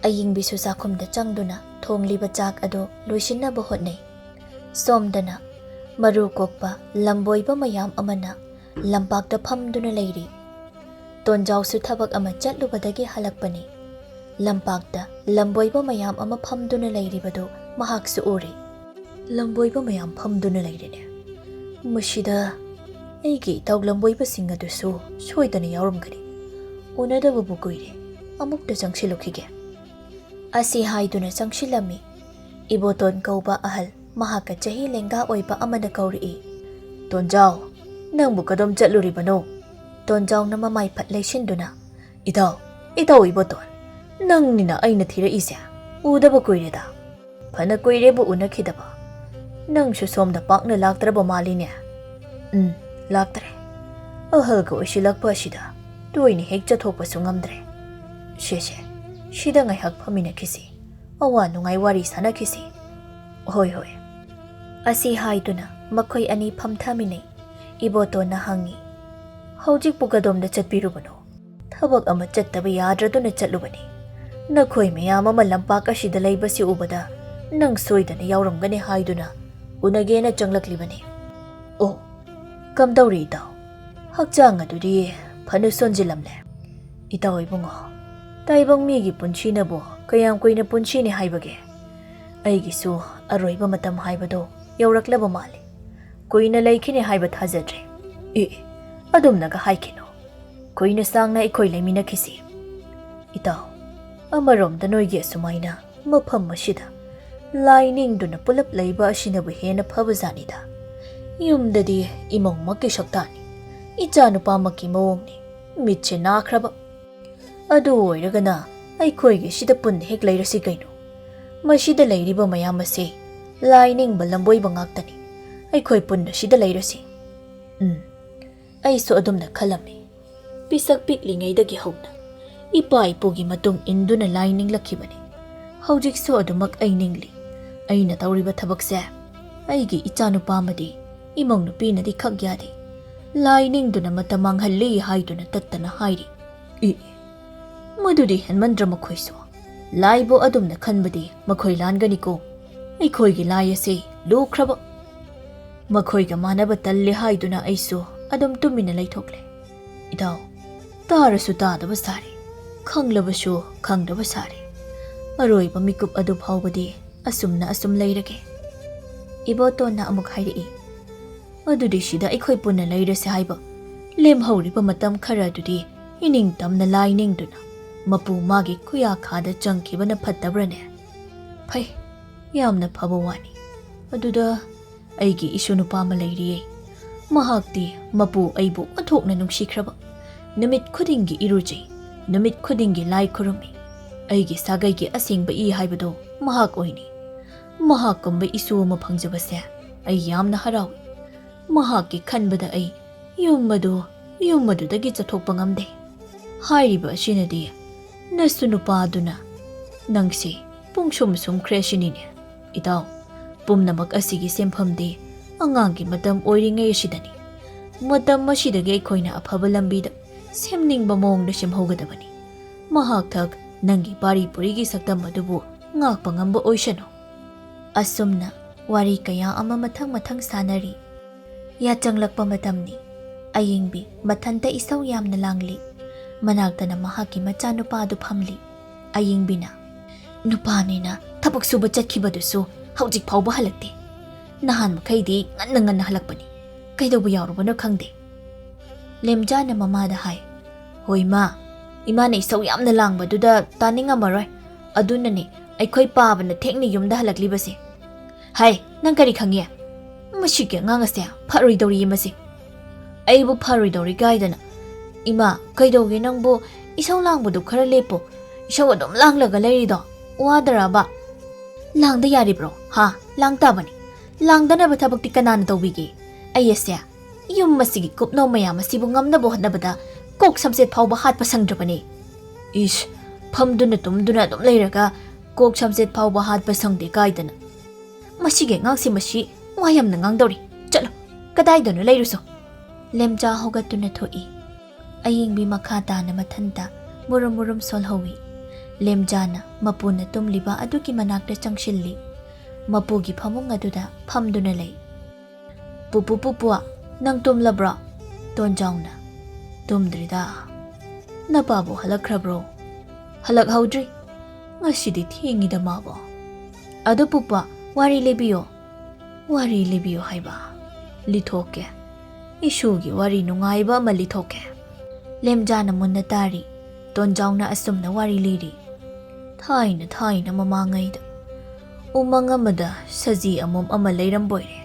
ꯑꯌꯤꯡꯕꯤꯁꯨ ꯆꯥꯛꯈꯨꯝꯗ ꯆꯪꯗꯨꯅ ꯊꯣꯡꯂꯤꯕ ꯆꯥꯛ ꯑꯗꯨ ꯂꯣꯏꯁꯤꯟꯅꯕ ꯍꯣꯠꯅꯩ꯫ ꯁꯣꯝꯗꯅ ꯃꯔꯨ ꯀꯣꯛꯄ ꯂꯝꯕꯣꯏꯕ ꯃꯌꯥꯝ ꯑꯃꯅ ꯂꯝꯄꯥꯛꯇ ꯐꯝꯗꯨꯅ ꯂꯩꯔꯤ꯫ ꯇꯣꯟꯖꯥꯎꯁꯨ ꯊꯕꯛ ꯑꯃ ꯆꯠꯂꯨꯕꯗꯒꯤ ꯍꯜꯂꯛꯄꯅꯤ꯫ ꯂꯝꯄꯥꯛꯇ ꯂꯝꯕꯣꯏꯕ ꯃꯌꯥꯝ ꯑꯃ ꯐꯝꯗꯨꯅ ꯂꯩꯔꯤꯕꯗꯨ ꯃꯍꯥꯛꯁꯨ ꯎꯔꯦ꯫ "ꯂꯝꯕꯣꯏꯕ ꯃꯌꯥꯝ ꯐꯝꯗꯨꯅ ꯂꯩꯔꯦꯅꯦ꯫ ꯃꯁꯤꯗ ꯑꯩꯒꯤ ꯏꯇꯥꯎ ꯂꯝꯕꯣꯏꯕꯁꯤꯡ ꯑꯗꯨꯁꯨ ꯁꯣꯏꯗꯅ ꯌꯥꯎꯔꯝꯒꯅꯤ꯫ ꯎꯅꯗꯕꯕꯨ ꯀꯨꯏꯔꯦ꯫ ꯑꯃꯨꯛꯇ ꯆꯪꯁꯤꯜꯂꯨꯈꯤꯒꯦ꯫" ꯑꯁꯤ ꯍꯥꯏꯗꯨꯅ ꯆꯪꯁꯤꯜꯂꯝꯃꯤ꯫ ꯏꯕꯣꯇꯣꯟ ꯀꯧꯕ ꯑꯍꯜ ꯃꯍꯥꯛꯀ ꯆꯍꯤ ꯂꯦꯡꯒꯥ ꯑꯣꯏꯕ ꯑꯃꯅ ꯀꯧꯔꯛꯏ꯫ "ꯇꯣꯟꯖꯥꯎ, ꯅꯪꯕꯨ ꯀꯗꯣꯝ ꯆꯠꯂꯨꯔꯤꯕꯅꯣ?" ꯇꯣꯟꯖꯥꯎꯅ ꯃꯃꯥꯏ ꯐꯠ ꯂꯩꯁꯤꯟꯗꯨꯅ, "ꯏꯇꯥꯎ, ꯏꯇꯥꯎ ꯏꯕꯣꯇꯣꯟ, ꯅꯪꯅꯤꯅ ꯑꯩꯅ ꯊꯤꯔꯛꯏꯁꯦ꯫ ꯎꯗꯕ ꯀꯨꯏꯔꯦꯗ꯫ ꯐꯅ ꯀꯨꯏꯔꯦꯕꯨ ꯎꯅꯈꯤꯗꯕ꯫ ꯅꯪꯁꯨ ꯁꯣꯝꯗ ꯄꯥꯛꯅ ꯂꯥꯛꯇ꯭ꯔꯕ ꯃꯥꯜꯂꯤꯅꯦ꯫" "ꯎꯝ, ꯂꯥꯛꯇ꯭ꯔꯦ꯫ ꯑꯍꯜꯒ ꯑꯣꯏꯁꯤꯜꯂꯛꯄ ꯑꯁꯤꯗ ꯇꯣꯏꯅ ꯍꯦꯛ ꯆꯠꯊꯣꯛꯄꯁꯨ ꯉꯝꯗ꯭ꯔꯦ꯫ ꯁꯦ, ꯁꯦ, ꯁꯤꯗ ꯉꯥꯏꯍꯥꯛ ꯐꯝꯃꯤꯟꯅꯈꯤꯁꯤ꯫ ꯑꯋꯥ ꯅꯨꯡꯉꯥꯏ ꯋꯥꯔꯤ ꯁꯥꯟꯅꯈꯤꯁꯤ꯫" "ꯍꯣꯏ, ꯍꯣꯏ꯫" ꯑꯁꯤ ꯍꯥꯏꯗꯨꯅ ꯃꯈꯣꯏ ꯑꯅꯤ ꯐꯝꯊꯃꯤꯟꯅꯩ꯫ ꯏꯕꯣꯇꯣꯟꯅ ꯍꯪꯉꯤ, "ꯍꯧꯖꯤꯛꯄꯨ ꯀꯗꯣꯝꯗ ꯆꯠꯄꯤꯔꯨꯕꯅꯣ?" ꯊꯕꯛ ꯑꯃ ꯆꯠꯇꯕ ꯌꯥꯗ꯭ꯔꯗꯨꯅ ꯆꯠꯂꯨꯕꯅꯤ꯫ ꯅꯈꯣꯏ ꯃꯌꯥꯝ ꯑꯃ ꯂꯝꯄꯥꯛ ꯑꯁꯤꯗ ꯂꯩꯕꯁꯤ ꯎꯕꯗ ꯅꯪ ꯁꯣꯏꯗꯅ ꯌꯥꯎꯔꯝꯒꯅꯤ ꯍꯥꯏꯗꯨꯅ ꯎꯅꯒꯦꯅ ꯆꯪꯂꯛꯂꯤꯕꯅꯤ꯫ ꯑꯣ, ꯀꯝꯗꯧꯔꯤ ꯏꯇꯥꯎ? ꯍꯛꯆꯥꯡ ꯑꯗꯨꯗꯤ ꯐꯅ ꯁꯣꯟꯖꯤꯜꯂꯝꯂꯦ꯫ ꯏꯇꯥꯎ ꯏꯕꯨꯡꯉꯣ, ꯇꯥꯏꯕꯪ ꯃꯤꯒꯤ ꯄꯨꯟꯁꯤꯅꯕꯨ ꯀꯌꯥꯝ ꯀꯨꯏꯅ ꯄꯨꯟꯁꯤꯅꯤ ꯍꯥꯏꯕꯒꯦ? ꯑꯩꯒꯤꯁꯨ ꯑꯔꯣꯏꯕ ꯃꯇꯝ ꯍꯥꯏꯕꯗꯨ ꯌꯧꯔꯛꯂꯕ ꯃꯥꯜꯂꯤ꯫ ꯀꯨꯏꯅ ꯂꯩꯈꯤꯅꯤ ꯍꯥꯏꯕ ꯊꯥꯖꯗ꯭ꯔꯦ꯫ ꯑꯦ, ꯑꯗꯨꯝꯅꯒ ꯍꯥꯏꯈꯤꯅꯨ꯫ ꯀꯨꯏꯅ ꯁꯥꯡꯅ ꯑꯩꯈꯣꯏ ꯂꯩꯃꯤꯟꯅꯈꯤꯁꯤ꯫ ꯏꯇꯥꯎ, ꯑꯃꯔꯣꯝꯗ ꯅꯣꯏꯒꯤ ꯑꯁꯨꯃꯥꯏꯅ ꯃꯐꯝ ꯑꯁꯤꯗ ꯂꯥꯏ ꯅꯤꯡꯗꯨꯅ ꯄꯨꯂꯞ ꯂꯩꯕ ꯑꯁꯤꯅꯕꯨ ꯍꯦꯟꯅ ꯐꯕꯖꯥꯠꯅꯤꯗ꯫ ꯌꯨꯝꯗꯗꯤ ꯏꯃꯧꯃꯛꯀꯤ ꯁꯛꯇꯥꯅꯤ, ꯏꯆꯥꯅꯨꯄꯥꯃꯛꯀꯤ ꯃꯑꯣꯡꯅꯤ, ꯃꯤꯠꯁꯦ ꯅꯥꯈ꯭ꯔꯕ꯫ ꯑꯗꯨ ꯑꯣꯏꯔꯒꯅ ꯑꯩꯈꯣꯏꯒꯤ ꯁꯤꯗ ꯄꯨꯟꯅ ꯍꯦꯛ ꯂꯩꯔꯁꯤ ꯀꯩꯅꯣ꯫ ꯃꯁꯤꯗ ꯂꯩꯔꯤꯕ ꯃꯌꯥꯝ ꯑꯁꯤ ꯂꯥꯏ ꯅꯤꯡꯕ ꯂꯝꯕꯣꯏꯕ ꯉꯥꯛꯇꯅꯤ꯫ ꯑꯩꯈꯣꯏ ꯄꯨꯟꯅ ꯁꯤꯗ ꯂꯩꯔꯁꯤ꯫ ꯎꯝ, ꯑꯩꯁꯨ ꯑꯗꯨꯝꯅ ꯈꯜꯂꯝꯃꯤ꯫ ꯄꯤꯁꯛ ꯄꯤꯛꯂꯤꯉꯩꯗꯒꯤ ꯍꯧꯅ ꯏꯄꯥ ꯏꯄꯨꯒꯤ ꯃꯇꯨꯡ ꯏꯟꯗꯨꯅ ꯂꯥꯏ ꯅꯤꯡꯂꯛꯈꯤꯕꯅꯤ꯫ ꯍꯧꯖꯤꯛꯁꯨ ꯑꯗꯨꯃꯛ ꯑꯩ ꯅꯤꯡꯂꯤ꯫ ꯑꯩꯅ ꯇꯧꯔꯤꯕ ꯊꯕꯛꯁꯦ ꯑꯩꯒꯤ ꯏꯆꯥꯅꯨꯄꯥ ꯑꯃꯗꯤ ꯏꯃꯧ ꯅꯨꯄꯤꯅꯗꯤ ꯈꯛ ꯌꯥꯗꯦ꯫ ꯂꯥꯏ ꯅꯤꯡꯗꯨꯅ ꯃꯇꯝ ꯃꯥꯡꯍꯜꯂꯤ ꯍꯥꯏꯗꯨꯅ ꯇꯠꯇꯅ ꯍꯥꯏꯔꯤ꯫ ꯏ, ꯃꯗꯨꯗꯤ ꯍꯦꯟꯃꯟꯗ꯭ꯔ ꯃꯈꯣꯏꯁꯨ꯫ ꯂꯥꯏꯕꯨ ꯑꯗꯨꯝꯅ ꯈꯟꯕꯗꯤ ꯃꯈꯣꯏ ꯂꯥꯟꯒꯅꯤꯀꯣ꯫ ꯑꯩꯈꯣꯏꯒꯤ ꯂꯥꯏ ꯑꯁꯤ ꯂꯨꯈ꯭ꯔꯕ꯫ ꯃꯈꯣꯏꯒ ꯃꯥꯟꯅꯕ ꯇꯜꯂꯦ ꯍꯥꯏꯗꯨꯅ ꯑꯩꯁꯨ ꯑꯗꯨꯝ ꯇꯨꯃꯤꯟꯅ ꯂꯩꯊꯣꯛꯂꯦ꯫ ꯏꯇꯥꯎ, ꯇꯥꯔꯁꯨ ꯇꯥꯗꯕ ꯁꯥꯔꯦ, ꯈꯪꯂꯕꯁꯨ ꯈꯪꯗꯕ ꯁꯥꯔꯦ꯫ ꯑꯔꯣꯏꯕ ꯃꯤꯀꯨꯞ ꯑꯗꯨ ꯐꯥꯎꯕꯗꯤ ꯑꯁꯨꯝꯅ ꯑꯁꯨꯝ ꯂꯩꯔꯒꯦ꯫ ꯏꯕꯣꯇꯣꯟꯅ ꯑꯃꯨꯛ ꯍꯥꯏꯔꯛꯏ, ꯑꯗꯨꯗꯤ ꯁꯤꯗ ꯑꯩꯈꯣꯏ ꯄꯨꯟꯅ ꯂꯩꯔꯁꯦ ꯍꯥꯏꯕ? ꯂꯦꯝꯍꯧꯔꯤꯕ ꯃꯇꯝ ꯈꯔ ꯑꯗꯨꯗꯤ ꯏꯅꯤꯡꯇꯝꯅ ꯂꯥꯏ ꯅꯤꯡꯗꯨꯅ ꯃꯄꯨ ꯃꯥꯒꯤ ꯈꯨꯌꯥꯈꯥꯗ ꯆꯪꯈꯤꯕꯅ ꯐꯠꯇꯕ꯭ꯔꯅꯦ? ꯐꯩ, ꯌꯥꯝꯅ ꯐꯕ ꯋꯥꯅꯤ꯫ ꯑꯗꯨꯗ ꯑꯩꯒꯤ ꯏꯁꯨ ꯅꯨꯄꯥ ꯑꯃ ꯂꯩꯔꯤꯌꯦ꯫ ꯃꯍꯥꯛꯇꯤ ꯃꯄꯨ ꯑꯩꯕꯨ ꯑꯣꯟꯊꯣꯛꯅ ꯅꯨꯡꯁꯤꯈ꯭ꯔꯕ꯫ ꯅꯨꯃꯤꯠ ꯈꯨꯗꯤꯡꯒꯤ ꯏꯔꯨꯖꯩ, ꯅꯨꯃꯤꯠ ꯈꯨꯗꯤꯡꯒꯤ ꯂꯥꯏ ꯈꯨꯔꯨꯝꯃꯤ꯫ ꯑꯩꯒꯤ ꯁꯥꯒꯩꯒꯤ ꯑꯁꯦꯡꯕ ꯏ ꯍꯥꯏꯕꯗꯣ ꯃꯍꯥꯛ ꯑꯣꯏꯅꯤ꯫ ꯃꯍꯥꯛꯀꯨꯝꯕ ꯏꯁꯨ ꯑꯃ ꯐꯪꯖꯕꯁꯦ ꯑꯩ ꯌꯥꯝꯅ ꯍꯔꯥꯎꯏ꯫ ꯃꯍꯥꯛꯀꯤ ꯈꯟꯕꯗ ꯑꯩ ꯌꯨꯝ ꯑꯗꯨ, ꯌꯨꯝ ꯑꯗꯨꯗꯒꯤ ꯆꯠꯊꯣꯛꯄ ꯉꯝꯗꯦ꯫ ꯍꯥꯏꯔꯤꯕ ꯑꯁꯤꯅꯗꯤ ꯅꯁꯨ ꯅꯨꯄꯥꯗꯨꯅ ꯅꯪꯁꯤ ꯄꯨꯡꯁꯨꯝ ꯁꯨꯝꯈ꯭ꯔꯦ ꯁꯤꯅꯤꯅꯦ꯫ ꯏꯇꯥꯎ, ꯄꯨꯝꯅꯃꯛ ꯑꯁꯤꯒꯤ ꯁꯦꯟꯐꯝꯗꯤ ꯑꯉꯥꯡꯒꯤ ꯃꯇꯝ ꯑꯣꯏꯔꯤꯉꯩ ꯑꯁꯤꯗꯅꯤ꯫ ꯃꯇꯝ ꯑꯁꯤꯗꯒꯤ ꯑꯩꯈꯣꯏꯅ ꯑꯐꯕ ꯂꯝꯕꯤꯗ ꯁꯦꯝꯅꯤꯡꯕ ꯃꯑꯣꯡꯗ ꯁꯦꯝꯍꯧꯒꯗꯕꯅꯤ꯫ ꯃꯍꯥꯛ ꯊꯛ ꯅꯪꯒꯤ ꯄꯥꯔꯤ ꯄꯨꯔꯤꯒꯤ ꯁꯛꯇꯝ ꯑꯗꯨꯕꯨ ꯉꯥꯛꯄ ꯉꯝꯕ ꯑꯣꯏꯁꯅꯨ꯫ ꯑꯁꯨꯝꯅ ꯋꯥꯔꯤ ꯀꯌꯥ ꯑꯃ ꯃꯊꯪ ꯃꯊꯪ ꯁꯥꯟꯅꯔꯤ꯫ ꯌꯥꯆꯪꯂꯛꯄ ꯃꯇꯝꯅꯤ꯫ ꯑꯌꯤꯡꯕꯤ ꯃꯊꯟꯇ ꯏꯁꯧ ꯌꯥꯝꯅ ꯂꯥꯡꯂꯤ꯫ ꯃꯅꯥꯛꯇꯅ ꯃꯍꯥꯛꯀꯤ ꯃꯆꯥꯅꯨꯄꯥ ꯑꯗꯨ ꯐꯝꯂꯤ꯫ ꯑꯌꯤꯡꯕꯤꯅ, "ꯅꯨꯄꯥꯅꯤꯅ ꯊꯕꯛ ꯁꯨꯕ ꯆꯠꯈꯤꯕꯗꯨꯁꯨ ꯍꯧꯖꯤꯛ ꯐꯥꯎꯕ ꯍꯜꯂꯛꯇꯦ꯫ ꯅꯍꯥꯟ ꯃꯈꯩꯗꯤ ꯉꯟꯅ ꯉꯟꯅ ꯍꯜꯂꯛꯄꯅꯤ꯫ ꯀꯩꯗꯧꯕ ꯌꯥꯎꯔꯨꯕꯅꯣ ꯈꯪꯗꯦ꯫" ꯂꯦꯝꯖꯥꯅ ꯃꯃꯥꯗ ꯍꯥꯏ, "ꯍꯣꯏ ꯃꯥ, ꯏꯃꯥꯅ ꯏꯁꯧ ꯌꯥꯝꯅ ꯂꯥꯡꯕꯗꯨꯗ ꯇꯥꯅꯤꯡꯉꯝꯃꯔꯣꯏ꯫ ꯑꯗꯨꯅꯅꯦ ꯑꯩꯈꯣꯏ ꯄꯥꯕꯅ ꯊꯦꯡꯅ ꯌꯨꯝꯗ ꯍꯜꯂꯛꯂꯤꯕꯁꯦ꯫" "ꯍꯥꯏ, ꯅꯪ ꯀꯔꯤ ꯈꯪꯉꯤ?" "ꯃꯁꯤꯒꯤ ꯑꯉꯥꯡ ꯑꯁꯦ ꯐꯔꯣꯏꯗꯧꯔꯤ ꯃꯁꯤ꯫" "ꯑꯩꯕꯨ ꯐꯔꯣꯏꯗꯧꯔꯤ ꯀꯥꯏꯗꯅ? ꯏꯃꯥ, ꯀꯩꯗꯧꯒꯦ ꯅꯪꯕꯨ? ꯏꯁꯧ ꯂꯥꯡꯕꯗꯨ ꯈꯔ ꯂꯦꯞꯄꯣ꯫ ꯏꯁꯧ ꯑꯗꯨꯝ ꯂꯥꯡꯂꯒ ꯂꯩꯔꯤꯗꯣ ꯋꯥꯗ꯭ꯔꯕ?" "ꯂꯥꯡꯗ ꯌꯥꯔꯤꯕ꯭ꯔꯣ? ꯍꯥ? ꯂꯥꯡ ꯇꯥꯕꯅꯤ꯫ ꯂꯥꯡꯗꯅꯕ ꯊꯕꯛꯇꯤ ꯀꯅꯥꯅ ꯇꯧꯕꯤꯒꯦ? ꯑꯩ ꯑꯁꯦ ꯌꯨꯝ ꯑꯁꯤꯒꯤ ꯀꯨꯞꯅꯣꯝ ꯃꯌꯥꯝ ꯑꯁꯤꯕꯨ ꯉꯝꯅꯕ ꯍꯣꯠꯅꯕꯗ ꯀꯣꯛ ꯁꯝꯆꯦꯠ ꯐꯥꯎꯕ ꯍꯥꯠꯄ ꯁꯪꯗ꯭ꯔꯕꯅꯤ꯫" "ꯏꯁ, ꯐꯝꯗꯨꯅ ꯇꯨꯝꯗꯨꯅ ꯑꯗꯨꯝ ꯂꯩꯔꯒ ꯀꯣꯛ ꯁꯝꯆꯦꯠ ꯐꯥꯎꯕ ꯍꯥꯠꯄ ꯁꯪꯗꯦ ꯀꯥꯏꯗꯅ? ꯃꯁꯤꯒꯤ ꯑꯉꯥꯡꯁꯦ ꯃꯁꯤ ꯋꯥ ꯌꯥꯝꯅ ꯉꯥꯡꯗꯧꯔꯤ꯫ ꯆꯠꯂꯣ, ꯀꯗꯥꯏꯗꯅꯣ ꯂꯩꯔꯨꯁꯣ꯫" ꯂꯦꯝꯖꯥ ꯍꯧꯒꯠꯇꯨꯅ ꯊꯣꯛꯏ꯫ ꯑꯌꯤꯡꯕꯤ ꯃꯈꯥ ꯇꯥꯅ ꯃꯊꯟꯇ ꯃꯨꯔꯨꯝ ꯃꯨꯔꯨꯝ ꯁꯣꯜꯍꯧꯏ꯫ ꯂꯦꯝꯖꯥꯅ ꯃꯄꯨꯅ ꯇꯨꯝꯂꯤꯕ ꯑꯗꯨꯒꯤ ꯃꯅꯥꯛꯇ ꯆꯪꯁꯤꯜꯂꯤ꯫ ꯃꯄꯨꯒꯤ ꯐꯃꯨꯡ ꯑꯗꯨꯗ ꯐꯝꯗꯨꯅ ꯂꯩ꯫ "ꯄꯨꯄꯨ, ꯄꯨꯄꯨ, ꯅꯪ ꯇꯨꯝꯂꯕ꯭ꯔꯣ?" ꯇꯣꯟꯖꯥꯎꯅ, "ꯇꯨꯝꯗ꯭ꯔꯤꯗ꯫" "ꯅꯄꯥꯕꯨ ꯍꯜꯂꯛꯈ꯭ꯔꯕ꯭ꯔꯣ?" "ꯍꯜꯂꯛꯍꯧꯗ꯭ꯔꯤ꯫ ꯉꯁꯤꯗꯤ ꯊꯦꯡꯉꯤꯗ ꯃꯥꯕꯣ꯫" "ꯑꯗꯨ ꯄꯨꯄꯨ, ꯋꯥꯔꯤ ꯂꯤꯕꯤꯌꯣ꯫" "ꯋꯥꯔꯤ ꯂꯤꯕꯤꯌꯨ ꯍꯥꯏꯕ? ꯂꯤꯊꯣꯛꯀꯦ꯫ ꯏꯁꯨꯒꯤ ꯋꯥꯔꯤ ꯅꯨꯡꯉꯥꯏꯕ ꯑꯃ ꯂꯤꯊꯣꯛꯀꯦ꯫" ꯂꯦꯝꯖꯥꯅ ꯃꯨꯟꯅ ꯇꯥꯔꯤ꯫ ꯇꯣꯟꯖꯥꯎꯅ ꯑꯁꯨꯝꯅ ꯋꯥꯔꯤ ꯂꯤꯔꯤ꯫ ꯊꯥꯏꯅ ꯊꯥꯏꯅ ꯃꯃꯥꯡꯉꯩꯗ ꯎꯃꯪ ꯑꯃꯗ ꯁꯖꯤ ꯑꯃꯣꯝ ꯑꯃ ꯂꯩꯔꯝꯕꯣꯏꯔꯦ꯫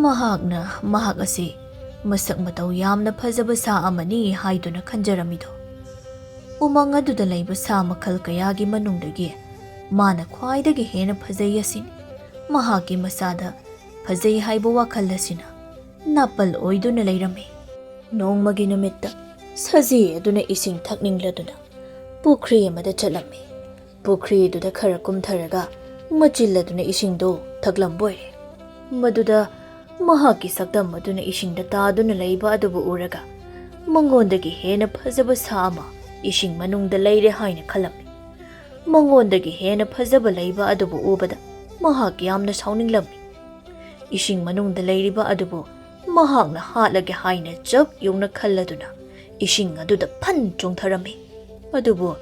ꯃꯍꯥꯛꯅ ꯃꯍꯥꯛ ꯑꯁꯤ ꯃꯁꯛ ꯃꯇꯧ ꯌꯥꯝꯅ ꯐꯖꯕ ꯁꯥ ꯑꯃꯅꯤ ꯍꯥꯏꯗꯨꯅ ꯈꯟꯖꯔꯝꯃꯤꯗꯣ꯫ ꯎꯃꯪ ꯑꯗꯨꯗ ꯂꯩꯕ ꯁꯥ ꯃꯈꯜ ꯀꯌꯥꯒꯤ ꯃꯅꯨꯡꯗꯒꯤ ꯃꯥꯅ ꯈ꯭ꯋꯥꯏꯗꯒꯤ ꯍꯦꯟꯅ ꯐꯖꯩ ꯑꯁꯤꯅꯤ꯫ ꯃꯍꯥꯛꯀꯤ ꯃꯁꯥꯗ ꯐꯖꯩ ꯍꯥꯏꯕ ꯋꯥꯈꯜ ꯑꯁꯤꯅ ꯅꯥꯄꯜ ꯑꯣꯏꯗꯨꯅ ꯂꯩꯔꯝꯃꯤ꯫ ꯅꯣꯡꯃꯒꯤ ꯅꯨꯃꯤꯠꯇ ꯁꯖꯤ ꯑꯗꯨꯅ ꯏꯁꯤꯡ ꯊꯛꯅꯤꯡꯂꯗꯨꯅ ꯄꯨꯈ꯭ꯔꯤ ꯑꯃꯗ ꯆꯠꯂꯝꯃꯤ꯫ ꯄꯨꯈ꯭ꯔꯤꯗꯨꯗ ꯈꯔ ꯀꯨꯝꯊꯔꯒ ꯃꯆꯤꯜ ꯑꯗꯨꯅ ꯏꯁꯤꯡꯗꯨ ꯊꯛꯂꯝꯕ ꯑꯣꯏꯔꯦ꯫ ꯃꯗꯨꯗ ꯃꯍꯥꯛꯀꯤ ꯁꯛꯇꯝ ꯑꯗꯨꯅ ꯏꯁꯤꯡꯗ ꯇꯥꯗꯨꯅ ꯂꯩꯕ ꯑꯗꯨꯕꯨ ꯎꯔꯒ ꯃꯉꯣꯟꯗꯒꯤ ꯍꯦꯟꯅ ꯐꯖꯕ ꯁꯥ ꯑꯃ ꯏꯁꯤꯡ ꯃꯅꯨꯡꯗ ꯂꯩꯔꯦ ꯍꯥꯏꯅ ꯈꯜꯂꯝꯃꯤ꯫ ꯃꯉꯣꯟꯗꯒꯤ ꯍꯦꯟꯅ ꯐꯖꯕ ꯂꯩꯕ ꯑꯗꯨꯕꯨ ꯎꯕꯗ ꯃꯍꯥꯛ ꯌꯥꯝꯅ ꯁꯥꯎꯅꯤꯡꯂꯝꯃꯤ꯫ ꯏꯁꯤꯡ ꯃꯅꯨꯡꯗ ꯂꯩꯔꯤꯕ ꯑꯗꯨꯕꯨ ꯃꯍꯥꯛꯅ ꯍꯥꯠꯂꯒꯦ ꯍꯥꯏꯅ ꯆꯞ ꯌꯨꯡꯅ ꯈꯜꯂꯗꯨꯅ ꯏꯁꯤꯡ ꯑꯗꯨꯗ ꯐꯟ ꯆꯣꯡꯊꯔꯝꯃꯤ꯫ ꯑꯗꯨꯕꯨ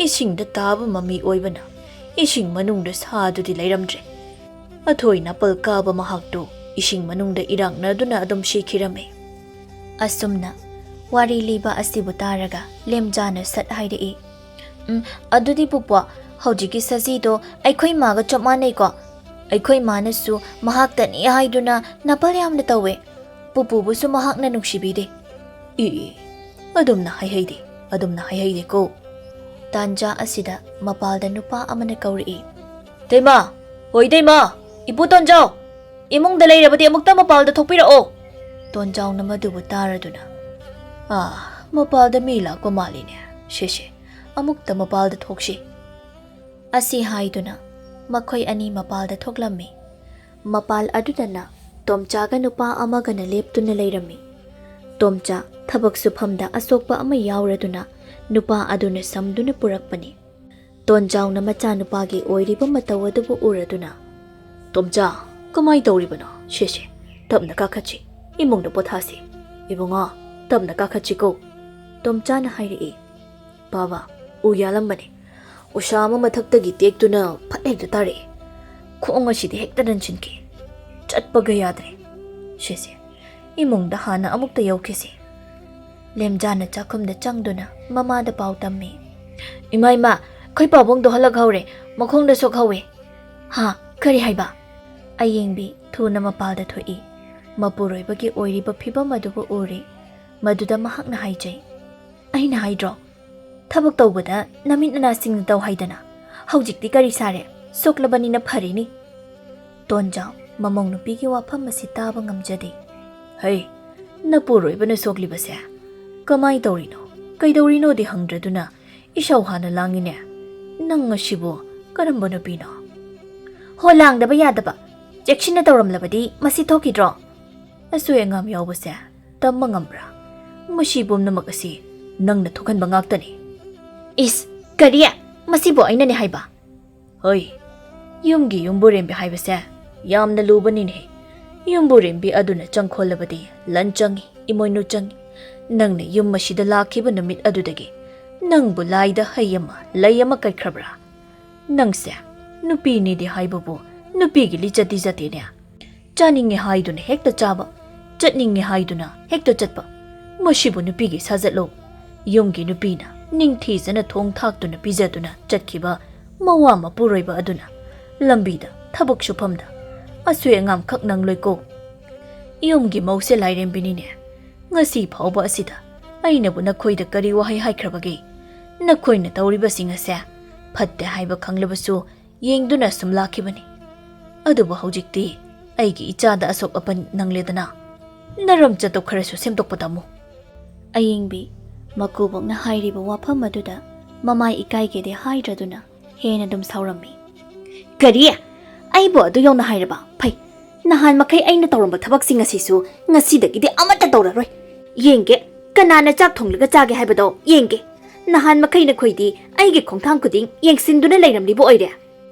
ꯏꯁꯤꯡꯗ ꯇꯥꯕ ꯃꯃꯤ ꯑꯣꯏꯕꯅ ꯏꯁꯤꯡ ꯃꯅꯨꯡꯗ ꯁꯥꯗꯨꯗꯤ ꯂꯩꯔꯝꯗ꯭ꯔꯦ꯫ ꯑꯊꯣꯏ ꯅꯥꯄꯜ ꯀꯥꯕ ꯃꯍꯥꯛꯇꯨ ꯏꯁꯤꯡ ꯃꯅꯨꯡꯗ ꯏꯔꯥꯛꯅꯗꯨꯅ ꯑꯗꯨꯝ ꯁꯤꯈꯤꯔꯝꯃꯤ꯫ ꯑꯁꯨꯝꯅ ꯋꯥꯔꯤ ꯂꯤꯕ ꯑꯁꯤꯕꯨ ꯇꯥꯔꯒ ꯂꯦꯝꯖꯥꯅ ꯁꯠ ꯍꯥꯏꯔꯛꯏ, "ꯎꯝ, ꯑꯗꯨꯗꯤ ꯄꯨꯄꯨ, ꯍꯧꯖꯤꯛꯀꯤ ꯁꯖꯤꯗꯣ ꯑꯩꯈꯣꯏ ꯃꯥꯒ ꯆꯞ ꯃꯥꯟꯅꯩꯀꯣ? ꯑꯩꯈꯣꯏ ꯃꯥꯅꯁꯨ ꯃꯍꯥꯛꯇꯅꯤ ꯍꯥꯏꯗꯨꯅ ꯅꯥꯄꯜ ꯌꯥꯝꯅ ꯇꯧꯋꯦ꯫ ꯄꯨꯄꯨꯕꯨꯁꯨ ꯃꯍꯥꯛꯅ ꯅꯨꯡꯁꯤꯕꯤꯗꯦ꯫" "ꯏ, ꯑꯗꯨꯝꯅ ꯍꯥꯏꯍꯩꯗꯦ, ꯑꯗꯨꯝꯅ ꯍꯥꯏꯍꯩꯗꯦꯀꯣ꯫" ꯇꯥꯟꯖꯥ ꯑꯁꯤꯗ ꯃꯄꯥꯜꯗ ꯅꯨꯄꯥ ꯑꯃꯅ ꯀꯧꯔꯛꯏ, "ꯇꯩꯃ, ꯍꯣꯏ ꯇꯩꯃ, ꯏꯄꯨ ꯇꯣꯟꯖꯥꯎ, ꯏꯃꯨꯡꯗ ꯂꯩꯔꯕꯗꯤ ꯑꯃꯨꯛꯇ ꯃꯄꯥꯜꯗ ꯊꯣꯛꯄꯤꯔꯛꯑꯣ꯫" ꯇꯣꯟꯖꯥꯎꯅ ꯃꯗꯨꯕꯨ ꯇꯥꯔꯗꯨꯅ, "ꯑꯥ, ꯃꯄꯥꯜꯗ ꯃꯤ ꯂꯥꯛꯄ ꯃꯥꯜꯂꯤꯅꯦ꯫ ꯁꯦ ꯁꯦ, ꯑꯃꯨꯛꯇ ꯃꯄꯥꯜꯗ ꯊꯣꯛꯁꯤ꯫" ꯑꯁꯤ ꯍꯥꯏꯗꯨꯅ ꯃꯈꯣꯏ ꯑꯅꯤ ꯃꯄꯥꯜꯗ ꯊꯣꯛꯂꯝꯃꯤ꯫ ꯃꯄꯥꯜ ꯑꯗꯨꯗꯅ ꯇꯣꯝꯆꯥꯒ ꯅꯨꯄꯥ ꯑꯃꯒꯅ ꯂꯦꯞꯇꯨꯅ ꯂꯩꯔꯝꯃꯤ꯫ ꯇꯣꯝꯆꯥ ꯊꯕꯛ ꯁꯨꯐꯝꯗ ꯑꯁꯣꯛꯄ ꯑꯃ ꯌꯥꯎꯔꯗꯨꯅ ꯅꯨꯄꯥ ꯑꯗꯨꯅ ꯁꯝꯗꯨꯅ ꯄꯨꯔꯛꯄꯅꯤ꯫ ꯇꯣꯟꯖꯥꯎꯅ ꯃꯆꯥꯅꯨꯄꯥꯒꯤ ꯑꯣꯏꯔꯤꯕ ꯃꯇꯧ ꯑꯗꯨꯕꯨ ꯎꯔꯗꯨꯅ, "ꯇꯣꯝꯆꯥ, ꯀꯃꯥꯏ ꯇꯧꯔꯤꯕꯅꯣ? ꯁꯦ ꯁꯦ, ꯇꯞꯅ ꯀꯥꯈꯠꯁꯤ, ꯏꯃꯨꯡꯗ ꯄꯣꯊꯥꯁꯤ꯫ ꯏꯕꯨꯡꯉꯣ, ꯇꯞꯅ ꯀꯥꯈꯠꯁꯤꯀꯣ꯫" ꯇꯣꯝꯆꯥꯅ ꯍꯥꯏꯔꯛꯏ, "ꯕꯥꯕꯥ, ꯎ ꯌꯥꯜꯂꯝꯕꯅꯦ꯫ ꯎꯁꯥ ꯑꯃ ꯃꯊꯛꯇꯒꯤ ꯇꯦꯛꯇꯨꯅ ꯐꯠ ꯍꯦꯛꯇ ꯇꯥꯔꯛꯑꯦ꯫ ꯈꯣꯡ ꯑꯁꯤꯗꯤ ꯍꯦꯛꯇ ꯅꯟꯁꯤꯟꯈꯤ꯫ ꯆꯠꯄꯒ ꯌꯥꯗ꯭ꯔꯦ꯫ ꯁꯦ ꯁꯦ, ꯏꯃꯨꯡꯗ ꯍꯥꯟꯅ ꯑꯃꯨꯛꯇ ꯌꯧꯈꯤꯁꯤ꯫" ꯂꯦꯝꯖꯥꯅ ꯆꯥꯛꯈꯨꯝꯗ ꯆꯪꯗꯨꯅ ꯃꯃꯥꯗ ꯄꯥꯎ ꯇꯝꯃꯤ꯫ "ꯏꯃꯥ, ꯏꯃꯥ, ꯑꯩꯈꯣꯏ ꯄꯥꯕꯨꯡꯗꯣ ꯍꯜꯂꯛꯍꯧꯔꯦ꯫ ꯃꯈꯣꯡꯗ ꯁꯣꯛꯍꯧꯋꯦ꯫" "ꯍꯥ? ꯀꯔꯤ ꯍꯥꯏꯕ?" ꯑꯌꯦꯡꯕꯤ ꯊꯨꯅ ꯃꯄꯥꯜꯗ ꯊꯣꯛꯏ꯫ ꯃꯄꯨꯔꯣꯏꯕꯒꯤ ꯑꯣꯏꯔꯤꯕ ꯐꯤꯕꯝ ꯑꯗꯨꯕꯨ ꯎꯔꯤ꯫ ꯃꯗꯨꯗ ꯃꯍꯥꯛꯅ ꯍꯥꯏꯖꯩ, "ꯑꯩꯅ ꯍꯥꯏꯗ꯭ꯔꯣ? ꯊꯕꯛ ꯇꯧꯕꯗ ꯅꯃꯤꯠ ꯅꯅꯥꯁꯤꯡꯅ ꯇꯧ ꯍꯥꯏꯗꯅ꯫ ꯍꯧꯖꯤꯛꯇꯤ ꯀꯔꯤ ꯁꯥꯔꯦ? ꯁꯣꯛꯂꯕꯅꯤꯅ ꯐꯔꯦꯅꯤ꯫" ꯇꯣꯟꯖꯥꯎ ꯃꯃꯧ ꯅꯨꯄꯤꯒꯤ ꯋꯥꯐꯝ ꯑꯁꯤ ꯇꯥꯕ ꯉꯝꯖꯗꯦ꯫ "ꯍꯩ, ꯅꯄꯨꯔꯣꯏꯕꯅ ꯁꯣꯛꯂꯤꯕꯁꯦ ꯀꯃꯥꯏ ꯇꯧꯔꯤꯅꯣ, ꯀꯩꯗꯧꯔꯤꯅꯣꯗꯤ ꯍꯪꯗ꯭ꯔꯗꯨꯅ ꯏꯁꯧ ꯍꯥꯟꯅ ꯂꯥꯡꯉꯤꯅꯦ꯫ ꯅꯪ ꯑꯁꯤꯕꯨ ꯀꯔꯝꯕ ꯅꯨꯄꯤꯅꯣ?" "ꯍꯣ, ꯂꯥꯡꯗꯕ ꯌꯥꯗꯕ꯫ ꯆꯦꯛꯁꯤꯟꯅ ꯇꯧꯔꯝꯂꯕꯗꯤ ꯃꯁꯤ ꯊꯣꯛꯈꯤꯗ꯭ꯔꯣ?" "ꯑꯁꯣꯏ ꯑꯉꯥꯝ ꯌꯥꯎꯕꯁꯦ ꯇꯝꯕ ꯉꯝꯕ꯭ꯔꯥ? ꯃꯁꯤ ꯄꯨꯝꯅꯃꯛ ꯑꯁꯤ ꯅꯪꯅ ꯊꯣꯛꯍꯟꯕ ꯉꯥꯛꯇꯅꯤ꯫ ꯏꯁ, ꯀꯔꯤ? ꯃꯁꯤꯕꯨ ꯑꯩꯅꯅꯦ ꯍꯥꯏꯕ? ꯍꯣꯏ, ꯌꯨꯝꯒꯤ ꯌꯨꯝꯕꯨꯔꯦꯝꯕꯤ ꯍꯥꯏꯕꯁꯦ ꯌꯥꯝꯅ ꯂꯨꯕꯅꯤꯅꯦ꯫ ꯌꯨꯝꯕꯨꯔꯦꯝꯕꯤ ꯑꯗꯨꯅ ꯆꯪꯈꯣꯜꯂꯕꯗꯤ ꯂꯟ ꯆꯪꯏ, ꯏꯃꯣꯏꯅꯨ ꯆꯪꯏ꯫ ꯅꯪꯅ ꯌꯨꯝ ꯑꯁꯤꯗ ꯂꯥꯛꯈꯤꯕ ꯅꯨꯃꯤꯠ ꯑꯗꯨꯗꯒꯤ ꯅꯪꯕꯨ ꯂꯥꯏꯗ ꯍꯩ ꯑꯃ, ꯂꯩ ꯑꯃ ꯀꯠꯈ꯭ꯔꯕ꯭ꯔꯥ? ꯅꯪꯁꯦ ꯅꯨꯄꯤꯅꯤꯗꯤ ꯍꯥꯏꯕꯕꯨ ꯅꯨꯄꯤꯒꯤ ꯂꯤꯆꯠꯇꯤ ꯆꯠꯇꯦꯅꯦ꯫ ꯆꯥꯅꯤꯡꯉꯦ ꯍꯥꯏꯗꯨꯅ ꯍꯦꯛꯇ ꯆꯥꯕ, ꯆꯠꯅꯤꯡꯉꯦ ꯍꯥꯏꯗꯨꯅ ꯍꯦꯛꯇ ꯆꯠꯄ꯫ ꯃꯁꯤꯕꯨ ꯅꯨꯄꯤꯒꯤ ꯁꯥꯖꯠꯂꯣ? ꯌꯨꯝꯒꯤ ꯅꯨꯄꯤꯅ ꯅꯤꯡꯊꯤꯖꯅ ꯊꯣꯡ ꯊꯥꯛꯇꯨꯅ ꯄꯤꯖꯗꯨꯅ ꯆꯠꯈꯤꯕ ꯃꯋꯥ ꯃꯄꯨꯔꯣꯏꯕ ꯑꯗꯨꯅ ꯂꯝꯕꯤꯗ, ꯊꯕꯛ ꯁꯨꯐꯝꯗ ꯑꯁꯣꯏ ꯑꯉꯥꯝꯈꯛ ꯅꯪꯂꯣꯏꯀꯣ꯫ ꯌꯨꯝꯒꯤ ꯃꯧꯁꯦ ꯂꯥꯏꯔꯦꯝꯕꯤꯅꯤꯅꯦ꯫ ꯉꯁꯤ ꯐꯥꯎꯕ ꯑꯁꯤꯗ ꯑꯩꯅꯕꯨ ꯅꯈꯣꯏꯗ ꯀꯔꯤ ꯋꯥꯍꯩ ꯍꯥꯏꯈ꯭ꯔꯕꯒꯦ? ꯅꯈꯣꯏꯅ ꯇꯧꯔꯤꯕꯁꯤꯡ ꯑꯁꯦ ꯐꯠꯇꯦ ꯍꯥꯏꯕ ꯈꯪꯂꯕꯁꯨ ꯌꯦꯡꯗꯨꯅ ꯁꯨꯝ ꯂꯥꯛꯈꯤꯕꯅꯤ꯫ ꯑꯗꯨꯕꯨ ꯍꯧꯖꯤꯛꯇꯤ ꯑꯩꯒꯤ ꯏꯆꯥꯗ ꯑꯁꯣꯛ ꯑꯄꯟ ꯅꯪꯂꯦꯗꯅ꯫ ꯅꯔꯝ ꯆꯠꯇꯣ ꯈꯔꯁꯨ ꯁꯦꯝꯗꯣꯛꯄ ꯇꯝꯃꯨ꯫ ꯑꯌꯦꯡꯕꯤ ꯃꯀꯨꯕꯣꯛꯅ ꯍꯥꯏꯔꯤꯕ ꯋꯥꯐꯝ ꯑꯗꯨꯗ ꯃꯃꯥꯏ ꯏꯀꯥꯏꯒꯦꯗꯤ ꯍꯥꯏꯗ꯭ꯔꯗꯨꯅ ꯍꯦꯟꯅ ꯑꯗꯨꯝ ꯁꯥꯎꯔꯝꯃꯤ꯫ ꯀꯔꯤ? ꯑꯩꯕꯨ ꯑꯗꯨ ꯌꯧꯅ ꯍꯥꯏꯔꯕ? ꯐꯩ꯫ ꯅꯍꯥꯟ ꯃꯈꯩ ꯑꯩꯅ ꯇꯧꯔꯝꯕ ꯊꯕꯛꯁꯤꯡ ꯑꯁꯤꯁꯨ ꯉꯁꯤꯗꯒꯤꯗꯤ ꯑꯃꯠꯇ ꯇꯧꯔꯔꯣꯏ꯫ ꯌꯦꯡꯒꯦ, ꯀꯅꯥꯅ ꯆꯥꯛ ꯊꯣꯡꯂꯒ ꯆꯥꯒꯦ ꯍꯥꯏꯕꯗꯣ ꯌꯦꯡꯒꯦ꯫ ꯅꯍꯥꯟ ꯃꯈꯩ ꯅꯈꯣꯏꯗꯤ ꯑꯩꯒꯤ ꯈꯣꯡꯊꯥꯡ ꯈꯨꯗꯤꯡ ꯌꯦꯡꯁꯤꯟꯗꯨꯅ ꯂꯩꯔꯝꯂꯤꯕ ꯑꯣꯏꯔꯦ꯫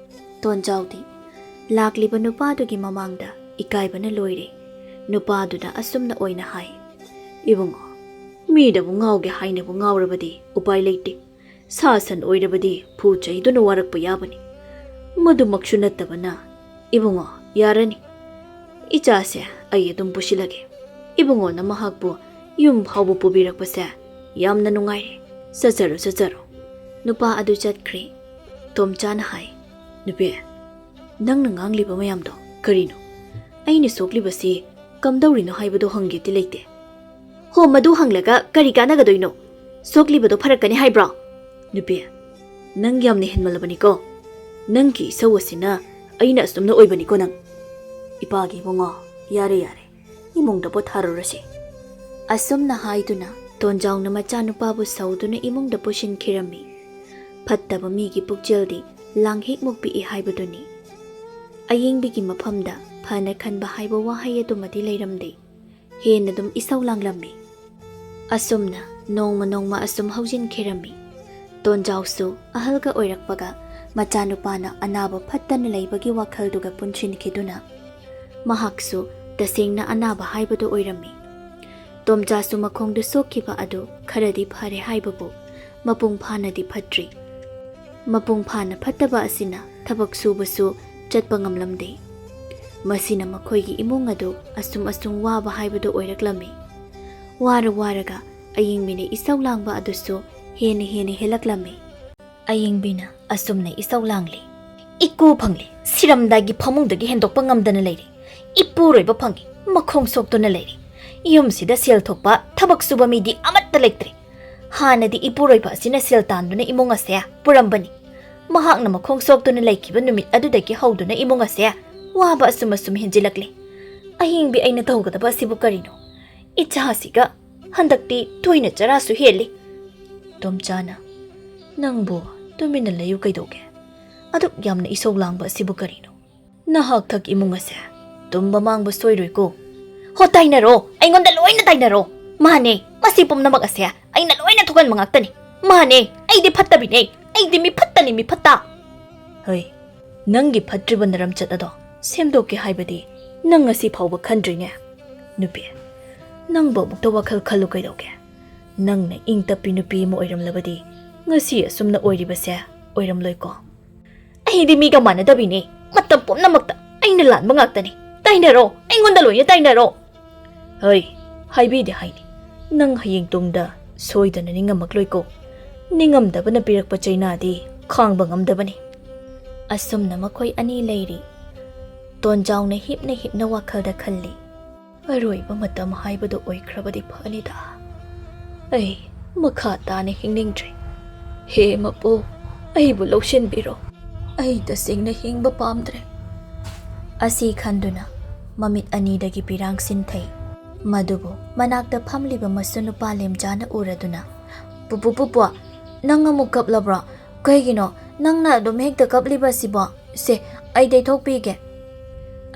ꯇꯣꯟꯖꯥꯎꯗꯤ ꯂꯥꯛꯂꯤꯕ ꯅꯨꯄꯥꯗꯨꯒꯤ ꯃꯃꯥꯡꯗ ꯏꯀꯥꯏꯕꯅ ꯂꯣꯏꯔꯦ꯫ ꯅꯨꯄꯥꯗꯨꯗ ꯑꯁꯨꯝꯅ ꯑꯣꯏꯅ ꯍꯥꯏ, ꯏꯕꯨꯡꯉꯣ, ꯃꯤꯗꯕꯨ ꯉꯥꯎꯒꯦ ꯍꯥꯏꯅꯕꯨ ꯉꯥꯎꯔꯕꯗꯤ ꯎꯄꯥꯏ ꯂꯩꯇꯦ꯫ ꯁꯥ ꯁꯟ ꯑꯣꯏꯔꯕꯗꯤ ꯐꯨ ꯆꯩꯗꯨꯅ ꯋꯥꯔꯛꯄ ꯌꯥꯕꯅꯤ꯫ ꯃꯗꯨꯃꯛꯁꯨ ꯅꯠꯇꯕꯅ, ꯏꯕꯨꯡꯉꯣ, ꯌꯥꯔꯅꯤ꯫ ꯏꯆꯥꯁꯦ ꯑꯩ ꯑꯗꯨꯝ ꯄꯨꯁꯤꯜꯂꯒꯦ꯫ ꯏꯕꯨꯡꯉꯣꯅ ꯃꯍꯥꯛꯄꯨ ꯌꯨꯝ ꯐꯥꯎꯕ ꯄꯨꯕꯤꯔꯛꯄꯁꯦ ꯌꯥꯝꯅ ꯅꯨꯡꯉꯥꯏꯔꯦ꯫ ꯆꯠꯆꯔꯣ, ꯆꯠꯆꯔꯣ꯫ ꯅꯨꯄꯥ ꯑꯗꯨ ꯆꯠꯈ꯭ꯔꯦ꯫ ꯇꯣꯝꯆꯥꯅ ꯍꯥꯏ, ꯅꯨꯄꯤ, ꯅꯪꯅ ꯉꯥꯡꯂꯤꯕ ꯃꯌꯥꯝꯗꯣ ꯀꯔꯤꯅꯣ? ꯑꯩꯅ ꯁꯣꯛꯂꯤꯕꯁꯤ ꯀꯝꯗꯧꯔꯤꯅꯣ ꯍꯥꯏꯕꯗꯣ ꯍꯪꯒꯦꯗꯤ ꯂꯩꯇꯦ꯫ ꯍꯣ, ꯃꯗꯨ ꯍꯪꯂꯒ ꯀꯔꯤ ꯀꯥꯟꯅꯒꯗꯣꯏꯅꯣ? ꯁꯣꯛꯂꯤꯕꯗꯣ ꯐꯔꯛꯀꯅꯤ ꯍꯥꯏꯕ꯭ꯔꯣ? ꯅꯨꯄꯤ, ꯅꯪ ꯌꯥꯝꯅ ꯍꯦꯟꯃꯜꯂꯕꯅꯤꯀꯣ꯫ ꯅꯪꯒꯤ ꯏꯁꯧ ꯑꯁꯤꯅ ꯑꯩꯅ ꯑꯁꯨꯝꯅ ꯑꯣꯏꯕꯅꯤꯀꯣ ꯅꯪ꯫ ꯏꯄꯥꯒꯤ ꯏꯕꯨꯡꯉꯣ, ꯌꯥꯔꯦ, ꯌꯥꯔꯦ꯫ ꯏꯃꯨꯡꯗ ꯄꯣꯊꯥꯔꯨꯔꯁꯤ꯫ ꯑꯁꯨꯝꯅ ꯍꯥꯏꯗꯨꯅ ꯇꯣꯟꯖꯥꯎꯅ ꯃꯆꯥꯅꯨꯄꯥꯕꯨ ꯁꯧꯗꯨꯅ ꯏꯃꯨꯡꯗ ꯄꯨꯁꯤꯟꯈꯤꯔꯝꯃꯤ꯫ ꯐꯠꯇꯕ ꯃꯤꯒꯤ ꯄꯨꯛꯆꯦꯜꯗꯤ ꯂꯥꯡꯍꯦꯛꯃꯨꯛ ꯄꯤꯛꯏ ꯍꯥꯏꯕꯗꯨꯅꯤ꯫ ꯑꯌꯦꯡꯕꯤꯒꯤ ꯃꯐꯝꯗ ꯐꯅ ꯈꯟꯕ ꯍꯥꯏꯕ ꯋꯥꯍꯩ ꯑꯗꯨꯃꯗꯤ ꯂꯩꯔꯝꯗꯦ꯫ ꯍꯦꯟꯅ ꯑꯗꯨꯝ ꯏꯁꯧ ꯂꯥꯡꯂꯝꯃꯤ꯫ ꯑꯁꯨꯝꯅ ꯅꯣꯡꯃ ꯅꯣꯡꯃ ꯑꯁꯨꯝ ꯍꯧꯖꯤꯟꯈꯤꯔꯝꯃꯤ꯫ ꯇꯣꯟꯖꯥꯎꯁꯨ ꯑꯍꯜꯒ ꯑꯣꯏꯔꯛꯄꯒ ꯃꯆꯥꯅꯨꯄꯥꯅ ꯑꯅꯥꯕ ꯐꯠꯇꯅ ꯂꯩꯕꯒꯤ ꯋꯥꯈꯜꯗꯨꯒ ꯄꯨꯟꯁꯤꯟꯈꯤꯗꯨꯅ ꯃꯍꯥꯛꯁꯨ ꯇꯁꯦꯡꯅ ꯑꯅꯥꯕ ꯍꯥꯏꯕꯗꯨ ꯑꯣꯏꯔꯝꯃꯤ꯫ ꯇꯣꯝꯆꯥꯁꯨ ꯃꯈꯣꯡꯗ ꯁꯣꯛꯈꯤꯕ ꯑꯗꯨ ꯈꯔꯗꯤ ꯐꯔꯦ ꯍꯥꯏꯕꯕꯨ ꯃꯄꯨꯡ ꯐꯥꯅꯗꯤ ꯐꯠꯇ꯭ꯔꯤ꯫ ꯃꯄꯨꯡ ꯐꯥꯅ ꯐꯠꯇꯕ ꯑꯁꯤꯅ ꯊꯕꯛ ꯁꯨꯕꯁꯨ ꯆꯠꯄ ꯉꯝꯂꯝꯗꯦ꯫ ꯃꯁꯤꯅ ꯃꯈꯣꯏꯒꯤ ꯏꯃꯨꯡ ꯑꯗꯨ ꯑꯁꯨꯝ ꯑꯁꯨꯝ ꯋꯥꯕ ꯍꯥꯏꯕꯗꯨ ꯑꯣꯏꯔꯛꯂꯝꯃꯤ꯫ ꯋꯥꯔ ꯋꯥꯔꯒ ꯑꯌꯤꯡꯕꯤꯅ ꯏꯁꯧ ꯂꯥꯡꯕ ꯑꯗꯨꯁꯨ ꯍꯦꯟꯅ ꯍꯦꯟꯅ ꯍꯦꯜꯂꯛꯂꯝꯃꯤ꯫ ꯑꯌꯤꯡꯕꯤꯅ ꯑꯁꯨꯝꯅ ꯏꯁꯧ ꯂꯥꯡꯂꯤ꯫ "ꯏꯀꯨ ꯐꯪꯂꯤ, ꯁꯤꯔꯝꯗꯥꯏꯒꯤ ꯐꯃꯨꯡꯗꯒꯤ ꯍꯦꯟꯗꯣꯛꯄ ꯉꯝꯗꯅ ꯂꯩꯔꯤ꯫ ꯏꯄꯨꯔꯣꯏꯕ ꯐꯪꯉꯤ, ꯃꯈꯣꯡ ꯁꯣꯛꯇꯨꯅ ꯂꯩꯔꯤ꯫ ꯌꯨꯝꯁꯤꯗ ꯁꯦꯜ ꯊꯣꯛꯄ ꯊꯕꯛ ꯁꯨꯕ ꯃꯤꯗꯤ ꯑꯃꯠꯇ ꯂꯩꯇ꯭ꯔꯦ꯫ ꯍꯥꯟꯅꯗꯤ ꯏꯄꯨꯔꯣꯏꯕ ꯑꯁꯤꯅ ꯁꯦꯜ ꯇꯥꯟꯗꯨꯅ ꯏꯃꯨꯡ ꯑꯁꯦ ꯄꯨꯔꯝꯕꯅꯤ꯫ ꯃꯍꯥꯛꯅ ꯃꯈꯣꯡ ꯁꯣꯛꯇꯨꯅ ꯂꯩꯈꯤꯕ ꯅꯨꯃꯤꯠ ꯑꯗꯨꯗꯒꯤ ꯍꯧꯗꯨꯅ ꯏꯃꯨꯡ ꯑꯁꯦ ꯋꯥꯕ ꯑꯁꯨꯝ ꯑꯁꯨꯝ ꯍꯦꯟꯖꯤꯜꯂꯛꯂꯤ꯫ ꯑꯍꯤꯡꯕꯤ ꯑꯩꯅ ꯇꯧꯒꯗꯕ ꯑꯁꯤꯕꯨ ꯀꯔꯤꯅꯣ? ꯏꯆꯥꯁꯤꯒ ꯍꯟꯗꯛꯇꯤ ꯇꯣꯏꯅ ꯆꯔꯥꯁꯨ ꯍꯦꯜꯂꯤ꯫" ꯇꯣꯝꯆꯥꯅ, "ꯅꯪꯕꯨ ꯇꯨꯃꯤꯟꯅ ꯂꯩꯌꯨ ꯀꯩꯗꯧꯒꯦ? ꯑꯗꯨꯛ ꯌꯥꯝꯅ ꯏꯁꯧ ꯂꯥꯡꯕ ꯑꯁꯤꯕꯨ ꯀꯔꯤꯅꯣ? ꯅꯍꯥꯛ ꯊꯛ ꯏꯃꯨꯡ ꯑꯁꯦ ꯇꯨꯝꯕ ꯃꯥꯡꯕ ꯁꯣꯏꯔꯣꯏꯀꯣ꯫" "ꯍꯣ, ꯇꯥꯏꯅꯔꯣ, ꯑꯩꯉꯣꯟꯗ ꯂꯣꯏꯅ ꯇꯥꯏꯅꯔꯣ꯫ ꯃꯥꯅꯦ, ꯃꯁꯤ ꯄꯨꯝꯅꯃꯛ ꯑꯁꯦ ꯑꯩꯅ ꯂꯣꯏꯅ ꯊꯣꯛꯍꯟꯕ ꯉꯥꯛꯇꯅꯤ꯫ ꯃꯥꯅꯦ, ꯑꯩꯗꯤ ꯐꯠꯇꯕꯤꯅꯦ, ꯑꯩꯗꯤ ꯃꯤꯐꯠꯇꯅꯤ, ꯃꯤꯐꯠꯇ꯫" "ꯍꯣꯏ, ꯅꯪꯒꯤ ꯐꯠꯇ꯭ꯔꯤꯕ ꯅꯔꯝꯆꯠ ꯑꯗꯣ ꯁꯦꯝꯗꯣꯛꯀꯦ ꯍꯥꯏꯕꯗꯤ ꯅꯪ ꯉꯁꯤ ꯐꯥꯎꯕ ꯈꯟꯗ꯭ꯔꯤꯅꯦ꯫ ꯅꯨꯄꯤ, ꯅꯪꯕꯨ ꯑꯃꯨꯛꯇ ꯋꯥꯈꯜ ꯈꯜꯂꯨ ꯀꯩꯗꯧꯒꯦ? ꯅꯪꯅ ꯏꯪ ꯇꯞꯄꯤ ꯅꯨꯄꯤ ꯑꯃ ꯑꯣꯏꯔꯝꯂꯕꯗꯤ ꯉꯁꯤ ꯑꯁꯨꯝꯅ ꯑꯣꯏꯔꯤꯕꯁꯦ ꯑꯣꯏꯔꯝꯂꯣꯏꯀꯣ꯫" "ꯑꯩꯗꯤ ꯃꯤꯒ ꯃꯥꯟꯅꯗꯕꯤꯅꯦ꯫ ꯃꯇꯝ ꯄꯨꯝꯅꯃꯛꯇ ꯑꯩꯅ ꯂꯥꯟꯕ ꯉꯥꯛꯇꯅꯤ꯫ ꯇꯥꯏꯅꯔꯣ, ꯑꯩꯉꯣꯟꯗ ꯂꯣꯏꯅ ꯇꯥꯏꯅꯔꯣ꯫" "ꯍꯣꯏ, ꯍꯥꯏꯕꯤꯗꯤ ꯍꯥꯏꯅꯤ꯫ ꯅꯪ ꯍꯌꯦꯡ ꯇꯨꯡꯗ ꯁꯣꯏꯗꯅ ꯅꯤꯡꯉꯝꯃꯛꯂꯣꯏꯀꯣ꯫ ꯅꯤꯡꯉꯝꯗꯕꯅ ꯄꯤꯔꯛꯄ ꯆꯩꯅꯥꯗꯤ ꯈꯥꯡꯕ ꯉꯝꯗꯕꯅꯤ꯫" ꯑꯁꯨꯝꯅ ꯃꯈꯣꯏ ꯑꯅꯤ ꯂꯩꯔꯤ꯫ ꯇꯣꯟꯖꯥꯎꯅ ꯍꯤꯞꯅ ꯍꯤꯞꯅ ꯋꯥꯈꯜꯗ ꯈꯜꯂꯤ꯫ "ꯑꯔꯣꯏꯕ ꯃꯇꯝ ꯍꯥꯏꯕꯗꯨ ꯑꯣꯏꯈ꯭ꯔꯕꯗꯤ ꯐꯅꯤꯗ꯫ ꯑꯩ ꯃꯈꯥ ꯇꯥꯅ ꯍꯤꯡꯅꯤꯡꯗ꯭ꯔꯦ꯫ ꯍꯦ ꯃꯄꯨ, ꯑꯩꯕꯨ ꯂꯧꯁꯤꯟꯕꯤꯔꯣ꯫ ꯑꯩ ꯇꯁꯦꯡꯅ ꯍꯤꯡꯕ ꯄꯥꯝꯗ꯭ꯔꯦ꯫" ꯑꯁꯤ ꯈꯟꯗꯨꯅ ꯃꯃꯤꯠ ꯑꯅꯤꯗꯒꯤ ꯄꯤꯔꯥꯡ ꯁꯤꯟꯊꯩ꯫ ꯃꯗꯨꯕꯨ ꯃꯅꯥꯛꯇ ꯐꯝꯂꯤꯕ ꯃꯁꯨ ꯅꯨꯄꯥ ꯂꯦꯝꯖꯥꯅ ꯎꯔꯗꯨꯅ, "ꯄꯨꯄꯨ, ꯄꯨꯄꯨ, ꯅꯪ ꯑꯃꯨꯛ ꯀꯞꯂꯕ꯭ꯔꯣ? ꯀꯩꯒꯤꯅꯣ ꯅꯪꯅ ꯑꯗꯨꯝ ꯍꯦꯛꯇ ꯀꯞꯂꯤꯕ ꯑꯁꯤꯕꯣ? ꯁꯦ, ꯑꯩ ꯇꯩꯊꯣꯛꯄꯤꯒꯦ꯫"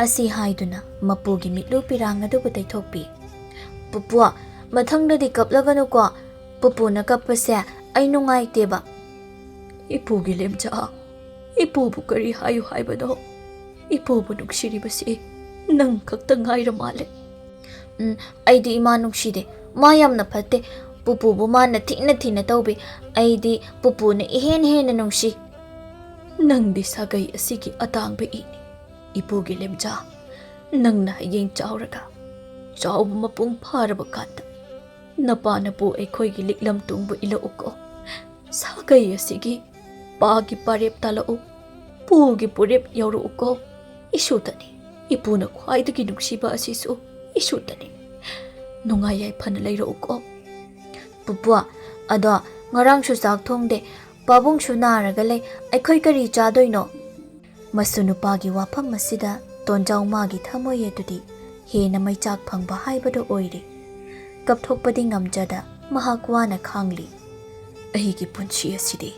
ꯑꯁꯤ ꯍꯥꯏꯗꯨꯅ ꯃꯄꯨꯒꯤ ꯃꯤꯠꯂꯨ ꯄꯤꯔꯥꯡ ꯑꯗꯨꯕꯨ ꯇꯩꯊꯣꯛꯄꯤ꯫ "ꯄꯨꯄꯨ, ꯃꯊꯪꯗꯗꯤ ꯀꯞꯂꯒꯅꯨꯀꯣ꯫ ꯄꯨꯄꯨꯅ ꯀꯞꯄꯁꯦ ꯑꯩ ꯅꯨꯡꯉꯥꯏꯇꯦꯕ꯫ "ꯏꯄꯨꯒꯤ ꯂꯦꯝꯆꯥ, ꯏꯄꯨꯕꯨ ꯀꯔꯤ ꯍꯥꯏꯌꯨ ꯍꯥꯏꯕꯅꯣ? ꯏꯄꯨꯕꯨ ꯅꯨꯡꯁꯤꯔꯤꯕꯁꯤ ꯅꯪ ꯈꯛꯇ ꯉꯥꯏꯔ ꯃꯥꯜꯂꯦ꯫" "ꯎꯝ, ꯑꯩꯗꯤ ꯏꯃꯥ ꯅꯨꯡꯁꯤꯗꯦ꯫ ꯃꯥ ꯌꯥꯝꯅ ꯐꯠꯇꯦ꯫ ꯄꯨꯄꯨꯕꯨ ꯃꯥꯅ ꯊꯤꯅ ꯊꯤꯅ ꯇꯧꯕꯤ꯫ ꯑꯩꯗꯤ ꯄꯨꯄꯨꯅ ꯏꯍꯦꯟ ꯍꯦꯟꯅ ꯅꯨꯡꯁꯤ꯫" "ꯅꯪꯗꯤ ꯁꯥꯒꯩ ꯑꯁꯤꯒꯤ ꯑꯇꯥꯡꯕ ꯏꯅꯤ, ꯏꯄꯨꯒꯤ ꯂꯦꯝꯆꯥ꯫ ꯅꯪꯅ ꯍꯌꯦꯡ ꯆꯥꯎꯔꯒ, ꯆꯥꯎꯕ ꯃꯄꯨꯡ ꯐꯥꯔꯕ ꯀꯥꯟꯗ, ꯅꯄꯥ ꯅꯄꯨ ꯑꯩꯈꯣꯏꯒꯤ ꯂꯤꯛꯂꯝ ꯇꯨꯡꯕꯨ ꯏꯜꯂꯛꯎꯀꯣ꯫ ꯁꯥꯒꯩ ꯑꯁꯤꯒꯤ ꯄꯥꯒꯤ ꯄꯥꯔꯦꯞ ꯇꯥꯜꯂꯛꯎ, ꯄꯨꯒꯤ ꯄꯨꯔꯦꯞ ꯌꯧꯔꯛꯎꯀꯣ꯫ ꯏꯁꯨꯇꯅꯤ, ꯏꯄꯨꯅ ꯈ꯭ꯋꯥꯏꯗꯒꯤ ꯅꯨꯡꯁꯤꯕ ꯑꯁꯤꯁꯨ ꯏꯁꯨꯇꯅꯤ꯫ ꯅꯨꯡꯉꯥꯏ ꯌꯥꯏꯐꯅ ꯂꯩꯔꯛꯎꯀꯣ꯫" "ꯄꯨꯄꯨ, ꯑꯗꯣ ꯉꯔꯥꯡꯁꯨ ꯆꯥꯛ ꯊꯣꯡꯗꯦ, ꯄꯥꯕꯨꯡꯁꯨ ꯅꯥꯔꯒ ꯂꯩ, ꯑꯩꯈꯣꯏ ꯀꯔꯤ ꯆꯥꯗꯣꯏꯅꯣ?" ꯃꯁꯨ ꯅꯨꯄꯥꯒꯤ ꯋꯥꯐꯝ ꯑꯁꯤꯗ ꯇꯣꯟꯖꯥꯎ ꯃꯥꯒꯤ ꯊꯃꯣꯏ ꯑꯗꯨꯗꯤ ꯍꯦꯟꯅ ꯃꯩꯆꯥꯛ ꯐꯪꯕ ꯍꯥꯏꯕꯗꯨ ꯑꯣꯏꯔꯦ꯫ ꯀꯞꯊꯣꯛꯄꯗꯤ ꯉꯝꯖꯗ ꯃꯍꯥꯛ ꯋꯥꯅ ꯈꯥꯡꯂꯤ꯫ "ꯑꯩꯒꯤ ꯄꯨꯟꯁꯤ ꯑꯁꯤꯗꯤ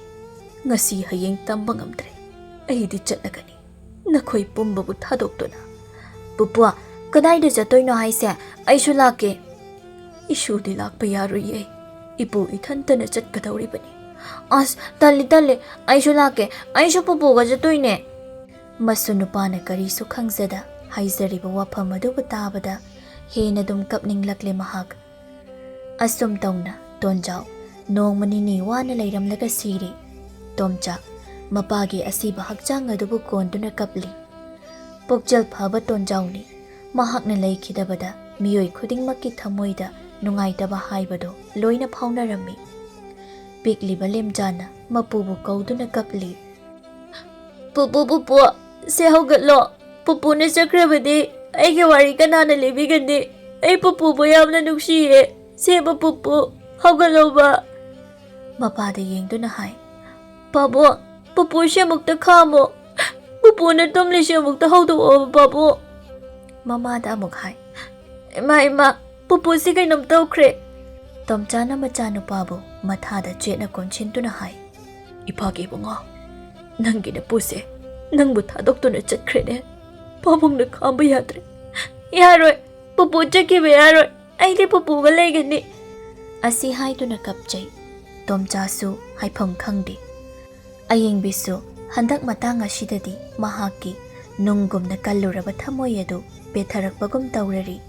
ꯉꯁꯤ ꯍꯌꯦꯡ ꯇꯝꯕ ꯉꯝꯗ꯭ꯔꯦ꯫ ꯑꯩꯗꯤ ꯆꯠꯂꯒꯅꯤ, ꯅꯈꯣꯏ ꯄꯨꯝꯕꯕꯨ ꯊꯥꯗꯣꯛꯇꯨꯅ꯫" "ꯄꯨꯄꯨ, ꯀꯗꯥꯏꯗ ꯆꯠꯇꯣꯏꯅꯣ ꯍꯥꯏꯁꯦ? ꯑꯩꯁꯨ ꯂꯥꯛꯀꯦ꯫" "ꯏꯁꯨꯗꯤ ꯂꯥꯛꯄ ꯌꯥꯔꯣꯏꯌꯦ, ꯏꯄꯨ ꯏꯊꯟꯇꯅ ꯆꯠꯀꯗꯧꯔꯤꯕꯅꯤ꯫" "ꯑꯁ, ꯇꯜꯂꯤ, ꯇꯜꯂꯤ, ꯑꯩꯁꯨ ꯂꯥꯛꯀꯦ, ꯑꯩꯁꯨ ꯄꯨꯄꯨꯒ ꯆꯠꯇꯣꯏꯅꯦ꯫" ꯃꯁꯨ ꯅꯨꯄꯥꯅ ꯀꯔꯤꯁꯨ ꯈꯪꯖꯗ ꯍꯥꯏꯖꯔꯤꯕ ꯋꯥꯐꯝ ꯑꯗꯨꯕꯨ ꯇꯥꯕꯗ ꯍꯦꯟꯅ ꯑꯗꯨꯝ ꯀꯞꯅꯤꯡꯂꯛꯂꯦ ꯃꯍꯥꯛ꯫ ꯑꯁꯨꯝ ꯇꯧꯅ ꯇꯣꯟꯖꯥꯎ ꯅꯣꯡꯃ ꯅꯤꯅꯤ ꯋꯥꯅ ꯂꯩꯔꯝꯂꯒ ꯁꯤꯔꯦ꯫ ꯇꯣꯝꯆꯥ ꯃꯄꯥꯒꯤ ꯑꯁꯤꯕ ꯍꯛꯆꯥꯡ ꯑꯗꯨꯕꯨ ꯀꯣꯟꯗꯨꯅ ꯀꯞꯂꯤ꯫ ꯄꯨꯛꯆꯦꯜ ꯐꯕ ꯇꯣꯟꯖꯥꯎꯅꯤ꯫ ꯃꯍꯥꯛꯅ ꯂꯩꯈꯤꯗꯕꯗ ꯃꯤꯑꯣꯏ ꯈꯨꯗꯤꯡꯃꯛꯀꯤ ꯊꯃꯣꯏꯗ ꯅꯨꯡꯉꯥꯏꯇꯕ ꯍꯥꯏꯕꯗꯨ ꯂꯣꯏꯅ ꯐꯥꯎꯅꯔꯝꯃꯤ꯫ ꯄꯤꯛꯂꯤꯕ ꯂꯦꯝꯖꯥꯅ ꯃꯄꯨꯕꯨ ꯀꯧꯗꯨꯅ ꯀꯞꯂꯤ꯫ "ꯄꯨꯄꯨ, ꯄꯨꯄꯨ, ꯁꯦ ꯍꯧꯒꯠꯂꯣ꯫ ꯄꯨꯄꯨꯅ ꯆꯠꯈ꯭ꯔꯕꯗꯤ ꯑꯩꯒꯤ ꯋꯥꯔꯤ ꯀꯅꯥꯅ ꯂꯤꯕꯤꯒꯅꯤ? ꯑꯩ ꯄꯨꯄꯨꯕꯨ ꯌꯥꯝꯅ ꯅꯨꯡꯁꯤꯌꯦ꯫ ꯁꯦꯕ ꯄꯨꯄꯨ, ꯍꯧꯒꯠꯂꯣꯕ꯫" ꯃꯄꯥꯗ ꯌꯦꯡꯗꯨꯅ ꯍꯥꯏ꯫ "ꯄꯥꯕꯨꯡ, ꯄꯨꯄꯨꯁꯦ ꯑꯃꯨꯛꯇ ꯈꯥꯝꯃꯣ꯫ ꯄꯨꯄꯨꯅ ꯇꯨꯝꯂꯤꯁꯦ ꯑꯃꯨꯛꯇ ꯍꯧꯗꯣꯛꯑꯣꯕ, ꯄꯥꯕꯨꯡ꯫" ꯃꯃꯥꯗ ꯑꯃꯨꯛ ꯍꯥꯏ꯫ "ꯏꯃꯥ, ꯏꯃꯥ, ꯄꯨꯄꯨꯁꯤ ꯀꯩꯅꯣꯝ ꯇꯧꯈ꯭ꯔꯦ꯫" ꯇꯣꯝꯆꯥꯅ ꯃꯆꯥꯅꯨꯄꯥꯕꯨ ꯃꯊꯥꯗ ꯆꯦꯠꯅ ꯀꯣꯟꯁꯤꯟꯗꯨꯅ ꯍꯥꯏ꯫ "ꯏꯐꯥꯒꯤ ꯏꯕꯨꯡꯉꯣ, ꯅꯪꯒꯤ ꯅꯄꯨꯁꯦ ꯅꯪꯕꯨ ꯊꯥꯗꯣꯛꯇꯨꯅ ꯆꯠꯈ꯭ꯔꯦꯅꯦ꯫ ꯄꯥꯕꯨꯡꯅ ꯈꯥꯝꯕ ꯌꯥꯗ꯭ꯔꯦ꯫" "ꯌꯥꯔꯣꯏ, ꯄꯨꯄꯨ ꯆꯠꯈꯤꯕ ꯌꯥꯔꯣꯏ꯫ ꯑꯩꯗꯤ ꯄꯨꯄꯨꯒ ꯂꯩꯒꯅꯤ꯫ ꯑꯁꯤ ꯍꯥꯏꯗꯨꯅ ꯀꯞꯆꯩ꯫ ꯇꯣꯝꯆꯥꯁꯨ ꯍꯥꯏꯐꯝ ꯈꯪꯗꯦ꯫ ꯑꯌꯦꯡꯕꯤꯁꯨ ꯍꯟꯗꯛ ꯃꯇꯥꯡ ꯑꯁꯤꯗꯗꯤ ꯃꯍꯥꯛꯀꯤ ꯅꯨꯡꯒꯨꯝꯅ ꯀꯜꯂꯨꯔꯕ ꯊꯃꯣꯏ ꯑꯗꯨ ꯄꯦꯊꯔꯛꯄꯒꯨꯝ ꯇꯧꯔꯔꯤ꯫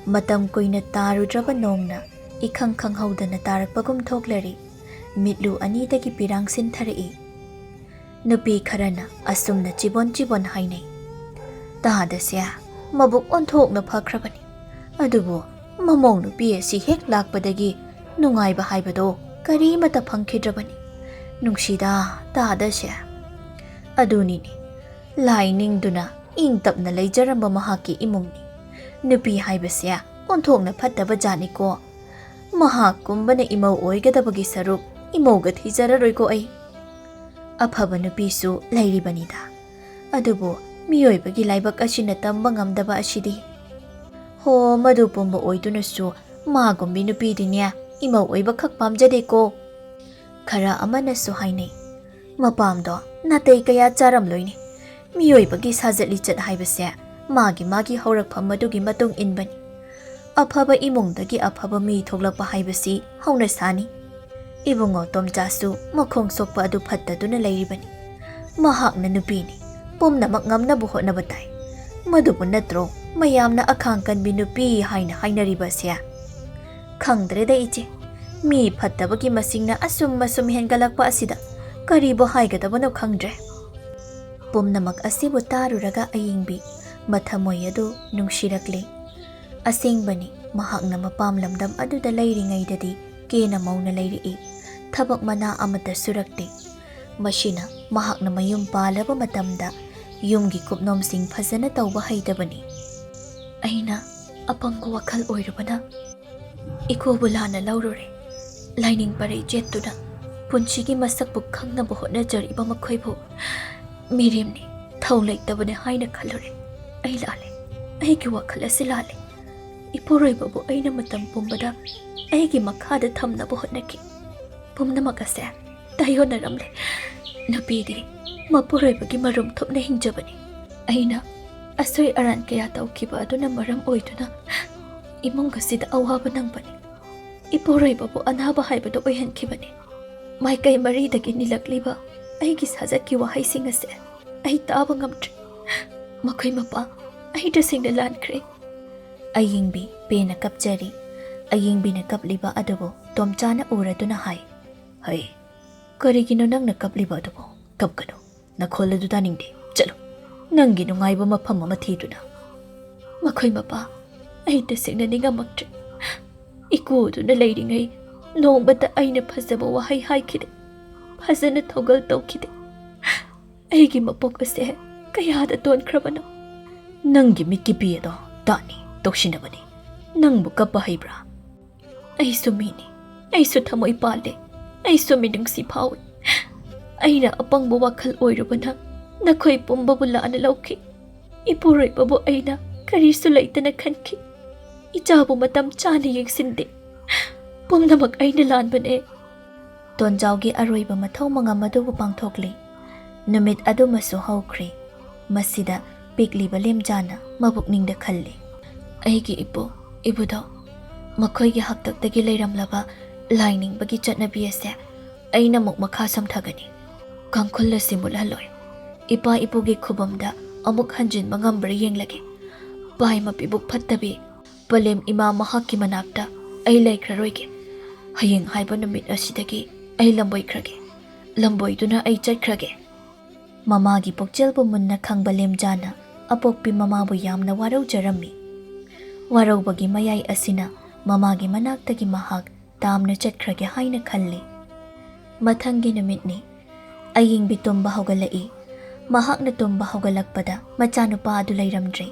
ꯃꯇꯝ ꯀꯨꯏꯅ ꯇꯥꯔꯨꯗ꯭ꯔꯕ ꯅꯣꯡꯅ ꯏꯈꯪ ꯈꯪꯍꯧꯗꯅ ꯇꯥꯔꯛꯄꯒꯨꯝ ꯊꯣꯛꯂꯔꯤ꯫ ꯃꯤꯠꯂꯨ ꯑꯅꯤꯗꯒꯤ ꯄꯤꯔꯥꯡ ꯁꯤꯟꯊꯔꯛꯏ꯫ ꯅꯨꯄꯤ ꯈꯔꯅ ꯑꯁꯨꯝꯅ ꯆꯤꯕꯣꯟ ꯆꯤꯕꯣꯟ ꯍꯥꯏꯅꯩ, "ꯇꯥꯗꯁꯦ ꯃꯕꯨꯛ ꯑꯣꯟꯊꯣꯛꯅ ꯐꯈ꯭ꯔꯕꯅꯤ, ꯑꯗꯨꯕꯨ ꯃꯃꯧ ꯅꯨꯄꯤ ꯑꯁꯤ ꯍꯦꯛ ꯂꯥꯛꯄꯗꯒꯤ ꯅꯨꯡꯉꯥꯏꯕ ꯍꯥꯏꯕꯗꯣ ꯀꯔꯤꯃꯠꯇ ꯐꯪꯈꯤꯗ꯭ꯔꯕꯅꯤ꯫ ꯅꯨꯡꯁꯤꯗ ꯇꯥꯗꯁꯦ꯫ ꯑꯗꯨꯅꯤꯅꯦ, ꯂꯥꯏ ꯅꯤꯡꯗꯨꯅ ꯏꯪ ꯇꯞꯅ ꯂꯩꯖꯔꯝꯕ ꯃꯍꯥꯛꯀꯤ ꯏꯃꯨꯡꯅꯤ꯫ ꯅꯨꯄꯤ ꯍꯥꯏꯕꯁꯦ ꯑꯣꯟꯊꯣꯛꯅ ꯐꯠꯇꯕ ꯖꯥꯠꯅꯤꯀꯣ꯫ ꯃꯍꯥꯛꯀꯨꯝꯕꯅ ꯏꯃꯧ ꯑꯣꯏꯒꯗꯕꯒꯤ ꯁꯔꯨꯛ ꯏꯃꯧꯒ ꯊꯤꯖꯔꯔꯣꯏꯀꯣ ꯑꯩ꯫ ꯑꯐꯕ ꯅꯨꯄꯤꯁꯨ ꯂꯩꯔꯤꯕꯅꯤꯗ, ꯑꯗꯨꯕꯨ ꯃꯤꯑꯣꯏꯕꯒꯤ ꯂꯥꯏꯕꯛ ꯑꯁꯤꯅ ꯇꯝꯕ ꯉꯝꯗꯕ ꯑꯁꯤꯗꯤ꯫ ꯍꯣ, ꯃꯗꯨ ꯄꯨꯝꯕ ꯑꯣꯏꯗꯨꯅꯁꯨ ꯃꯥꯒꯨꯝꯕꯤ ꯅꯨꯄꯤꯗꯤꯅꯦ ꯏꯃꯧ ꯑꯣꯏꯕꯈꯛ ꯄꯥꯝꯖꯗꯦꯀꯣ꯫" ꯈꯔ ꯑꯃꯅꯁꯨ ꯍꯥꯏꯅꯩ, "ꯃꯄꯥꯝꯗꯣ ꯅꯥꯇꯩ ꯀꯌꯥ ꯆꯥꯔꯝꯂꯣꯏꯅꯦ꯫ ꯃꯤꯑꯣꯏꯕꯒꯤ ꯁꯥꯖꯠ ꯂꯤꯆꯠ ꯍꯥꯏꯕꯁꯦ ꯃꯥꯒꯤ ꯃꯥꯒꯤ ꯍꯧꯔꯛꯐꯝ ꯑꯗꯨꯒꯤ ꯃꯇꯨꯡ ꯏꯟꯕꯅꯤ꯫ ꯑꯐꯕ ꯏꯃꯨꯡꯗꯒꯤ ꯑꯐꯕ ꯃꯤ ꯊꯣꯛꯂꯛꯄ ꯍꯥꯏꯕꯁꯤ ꯍꯧꯅꯁꯥꯅꯤ꯫ ꯏꯕꯨꯡꯉꯣ ꯇꯣꯝꯆꯥꯁꯨ ꯃꯈꯣꯡ ꯁꯣꯛꯄ ꯑꯗꯨ ꯐꯠꯇꯗꯨꯅ ꯂꯩꯔꯤꯕꯅꯤ꯫ ꯃꯍꯥꯛꯅ ꯅꯨꯄꯤꯅꯤ, ꯄꯨꯝꯅꯃꯛ ꯉꯝꯅꯕ ꯍꯣꯠꯅꯕ ꯇꯥꯏ꯫ ꯃꯗꯨꯕꯨ ꯅꯠꯇ꯭ꯔꯣ ꯃꯌꯥꯝꯅ ꯑꯈꯥꯡ ꯀꯟꯕꯤ ꯅꯨꯄꯤ ꯍꯥꯏꯅ ꯍꯥꯏꯅꯔꯤꯕꯁꯦ?" "ꯈꯪꯗ꯭ꯔꯦꯗ ꯏꯆꯦ, ꯃꯤ ꯐꯠꯇꯕꯒꯤ ꯃꯁꯤꯡꯅ ꯑꯁꯨꯝ ꯑꯁꯨꯝ ꯍꯦꯟꯒꯠꯂꯛꯄ ꯑꯁꯤꯗ ꯀꯔꯤꯕꯨ ꯍꯥꯏꯒꯗꯕꯅꯣ ꯈꯪꯗ꯭ꯔꯦ꯫" ꯄꯨꯝꯅꯃꯛ ꯑꯁꯤꯕꯨ ꯇꯥꯔꯨꯔꯒ ꯑꯌꯤꯡꯕꯤ ꯃꯊꯃꯣꯏ ꯑꯗꯨ ꯅꯨꯡꯁꯤꯔꯛꯂꯤ꯫ ꯑꯁꯦꯡꯕꯅꯤ, ꯃꯍꯥꯛꯅ ꯃꯄꯥꯝ ꯂꯝꯗꯝ ꯑꯗꯨꯗ ꯂꯩꯔꯤꯉꯩꯗꯗꯤ ꯀꯦꯅ ꯃꯧꯅ ꯂꯩꯔꯛꯏ꯫ ꯊꯕꯛ ꯃꯅꯥ ꯑꯃꯠꯇ ꯁꯨꯔꯛꯇꯦ꯫ ꯃꯁꯤꯅ ꯃꯍꯥꯛꯅ ꯃꯌꯨꯝ ꯄꯥꯜꯂꯕ ꯃꯇꯝꯗ ꯌꯨꯝꯒꯤ ꯀꯨꯞꯅꯣꯝꯁꯤꯡ ꯐꯖꯅ ꯇꯧꯕ ꯍꯩꯇꯕꯅꯤ꯫ "ꯑꯩꯅ ꯑꯄꯪꯕ ꯋꯥꯈꯜ ꯑꯣꯏꯔꯨꯕꯅ ꯏꯀꯣꯕꯨ ꯂꯥꯟꯅ ꯂꯧꯔꯨꯔꯦ꯫ ꯂꯥꯏꯅꯤꯡ ꯄꯔꯩ ꯆꯦꯠꯇꯨꯅ ꯄꯨꯟꯁꯤꯒꯤ ꯃꯁꯛꯄꯨ ꯈꯪꯅꯕ ꯍꯣꯠꯅꯖꯔꯤꯕ ꯃꯈꯣꯏꯕꯨ ꯃꯤꯔꯦꯝꯅꯤ, ꯊꯧ ꯂꯩꯇꯕꯅꯤ ꯍꯥꯏꯅ ꯈꯜꯂꯨꯔꯦ꯫ ꯑꯩ ꯂꯥꯜꯂꯦ꯫ ꯑꯩꯒꯤ ꯋꯥꯈꯜ ꯑꯁꯤ ꯂꯥꯜꯂꯦ꯫ ꯏꯄꯨꯔꯣꯏꯕꯕꯨ ꯑꯩꯅ ꯃꯇꯝ ꯄꯨꯝꯕꯗ ꯑꯩꯒꯤ ꯃꯈꯥꯗ ꯊꯝꯅꯕ ꯍꯣꯠꯅꯈꯤ꯫ ꯄꯨꯝꯅꯃꯛ ꯑꯁꯦ ꯇꯥꯏꯌꯣꯟꯅꯔꯝꯂꯦ꯫ ꯅꯨꯄꯤꯗꯤ ꯃꯄꯨꯔꯣꯏꯕꯒꯤ ꯃꯔꯨꯝ ꯊꯨꯞꯅ ꯍꯤꯡꯖꯕꯅꯤ꯫ ꯑꯩꯅ ꯑꯁꯣꯏ ꯑꯔꯥꯟ ꯀꯌꯥ ꯇꯧꯈꯤꯕ ꯑꯗꯨꯅ ꯃꯔꯝ ꯑꯣꯏꯗꯨꯅ ꯏꯃꯨꯡ ꯑꯁꯤꯗ ꯑꯋꯥꯕ ꯅꯪꯕꯅꯤ꯫ ꯏꯄꯨꯔꯣꯏꯕꯕꯨ ꯑꯅꯥꯕ ꯍꯥꯏꯕꯗꯨ ꯑꯣꯏꯍꯟꯈꯤꯕꯅꯤ꯫ ꯃꯥꯏꯀꯩ ꯃꯔꯤꯗꯒꯤ ꯅꯤꯜꯂꯛꯂꯤꯕ ꯑꯩꯒꯤ ꯁꯥꯖꯠꯀꯤ ꯋꯥꯍꯩꯁꯤꯡ ꯑꯁꯦ ꯑꯩ ꯇꯥꯕ ꯉꯝꯗ꯭ꯔꯦ꯫ ꯃꯈꯣꯏ ꯃꯄꯥ, ꯑꯩ ꯇꯁꯦꯡꯅ ꯂꯥꯟꯈ꯭ꯔꯦ꯫ ꯑꯌꯤꯡꯕꯤ ꯄꯦꯟꯅ ꯀꯞꯆꯔꯤ꯫ ꯑꯌꯤꯡꯕꯤꯅ ꯀꯞꯂꯤꯕ ꯑꯗꯨꯕꯨ ꯇꯣꯝꯆꯥꯅ ꯎꯔꯗꯨꯅ ꯍꯥꯏ, "ꯍꯩ, ꯀꯔꯤꯒꯤꯅꯣ ꯅꯪꯅ ꯀꯞꯂꯤꯕ ꯑꯗꯨꯕꯨ? ꯀꯞꯀꯅꯨ꯫ ꯅꯈꯣꯜ ꯑꯗꯨ ꯇꯥꯅꯤꯡꯗꯦ꯫ ꯆꯠꯂꯨ, ꯅꯪꯒꯤ ꯅꯨꯡꯉꯥꯏꯕ ꯃꯐꯝ ꯑꯃ ꯊꯤꯗꯨꯅ꯫" "ꯃꯈꯣꯏ ꯃꯄꯥ, ꯑꯩ ꯇꯁꯦꯡꯅ ꯅꯤꯡꯉꯝꯃꯛꯇ꯭ꯔꯦ꯫ ꯏꯀꯨ ꯑꯗꯨꯅ ꯂꯩꯔꯤꯉꯩ ꯅꯣꯡꯃꯇ ꯑꯩꯅ ꯐꯖꯕ ꯋꯥꯍꯩ ꯍꯥꯏꯈꯤꯗꯦ, ꯐꯖꯅ ꯊꯧꯒꯜ ꯇꯧꯈꯤꯗꯦ꯫ ꯑꯩꯒꯤ ꯃꯄꯣꯛ ꯑꯁꯦ ꯀꯌꯥꯗ ꯇꯣꯟꯈ꯭ꯔꯕꯅꯣ꯫" "ꯅꯪꯒꯤ ꯃꯤꯠꯀꯤ ꯄꯤ ꯑꯗꯣ ꯇꯥꯅꯤ ꯇꯧꯁꯤꯟꯅꯕꯅꯤ꯫ ꯅꯪꯕꯨ ꯀꯞꯄ ꯍꯩꯕ꯭ꯔꯥ?" "ꯑꯩꯁꯨ ꯃꯤꯅꯤ, ꯑꯩꯁꯨ ꯊꯃꯣꯏ ꯄꯥꯜꯂꯦ, ꯑꯩꯁꯨ ꯃꯤꯅꯨꯡꯁꯤ ꯐꯥꯎꯏ꯫ ꯑꯩꯅ ꯑꯄꯪꯕ ꯋꯥꯈꯜ ꯑꯣꯏꯔꯨꯕꯅ ꯅꯈꯣꯏ ꯄꯨꯝꯕꯕꯨ ꯂꯥꯟꯅ ꯂꯧꯈꯤ꯫ ꯏꯄꯨꯔꯣꯏꯕꯕꯨ ꯑꯩꯅ ꯀꯔꯤꯁꯨ ꯂꯩꯇꯅ ꯈꯟꯈꯤ꯫ ꯏꯆꯥꯕꯨ ꯃꯇꯝ ꯆꯥꯅ ꯌꯦꯡꯁꯤꯟꯗꯦ꯫ ꯄꯨꯝꯅꯃꯛ ꯑꯩꯅ ꯂꯥꯟꯕꯅꯦ꯫" ꯇꯣꯟꯖꯥꯎꯒꯤ ꯑꯔꯣꯏꯕ ꯃꯊꯧ ꯃꯉꯝ ꯑꯗꯨꯕꯨ ꯄꯥꯡꯊꯣꯛꯂꯤ꯫ ꯅꯨꯃꯤꯠ ꯑꯗꯨꯃꯁꯨ ꯍꯧꯈ꯭ꯔꯦ꯫ ꯃꯁꯤꯗ ꯄꯤꯛꯂꯤꯕ ꯂꯦꯝꯖꯥꯅ ꯃꯕꯨꯛꯅꯤꯡꯗ ꯈꯜꯂꯤ, "ꯑꯩꯒꯤ ꯏꯄꯨ, ꯏꯕꯨꯙꯧ, ꯃꯈꯣꯏꯒꯤ ꯍꯥꯛꯇꯛꯇꯒꯤ ꯂꯩꯔꯝꯂꯕ ꯂꯥꯏꯅꯤꯡꯕꯒꯤ ꯆꯠꯅꯕꯤ ꯑꯁꯦ ꯑꯩꯅ ꯑꯃꯨꯛ ꯃꯈꯥ ꯁꯝꯊꯒꯅꯤ꯫ ꯀꯥꯡꯈꯨꯜ ꯑꯁꯤ ꯃꯨꯠꯍꯜꯂꯣꯏ꯫ ꯏꯄꯥ ꯏꯄꯨꯒꯤ ꯈꯨꯕꯝꯗ ꯑꯃꯨꯛ ꯍꯟꯖꯤꯟꯕ ꯉꯝꯕ꯭ꯔꯥ ꯌꯦꯡꯂꯒꯦ꯫ ꯄꯥꯏ ꯃꯄꯤꯕꯨꯛ ꯐꯠꯇꯕꯤ, ꯄꯂꯦꯝ ꯏꯃꯥ ꯃꯍꯥꯛꯀꯤ ꯃꯅꯥꯛꯇ ꯑꯩ ꯂꯩꯈ꯭ꯔꯔꯣꯏꯒꯦ꯫ ꯍꯌꯦꯡ ꯍꯥꯏꯕ ꯅꯨꯃꯤꯠ ꯑꯁꯤꯗꯒꯤ ꯑꯩ ꯂꯝꯕꯣꯏꯈ꯭ꯔꯒꯦ꯫ ꯂꯝꯕꯣꯏꯗꯨꯅ ꯑꯩ ꯆꯠꯈ꯭ꯔꯒꯦ꯫" ꯃꯃꯥꯒꯤ ꯄꯨꯛꯆꯦꯜꯕꯨ ꯃꯨꯟꯅ ꯈꯪꯕ ꯂꯦꯝꯖꯥꯅ ꯑꯄꯣꯛꯄꯤ ꯃꯃꯥꯕꯨ ꯌꯥꯝꯅ ꯋꯥꯔꯧꯖꯔꯝꯃꯤ꯫ ꯋꯥꯔꯧꯕꯒꯤ ꯃꯌꯥꯏ ꯑꯁꯤꯅ ꯃꯃꯥꯒꯤ ꯃꯅꯥꯛꯇꯒꯤ ꯃꯍꯥꯛ ꯇꯥꯝꯅ ꯆꯠꯈ꯭ꯔꯒꯦ ꯍꯥꯏꯅ ꯈꯜꯂꯤ꯫ ꯃꯊꯪꯒꯤ ꯅꯨꯃꯤꯠꯅꯤ꯫ ꯑꯌꯤꯡꯕꯤ ꯇꯨꯝꯕ ꯍꯧꯒꯠꯂꯛꯏ꯫ ꯃꯍꯥꯛꯅ ꯇꯨꯝꯕ ꯍꯧꯒꯠꯂꯛꯄꯗ ꯃꯆꯥꯅꯨꯄꯥ ꯑꯗꯨ ꯂꯩꯔꯝꯗ꯭ꯔꯦ꯫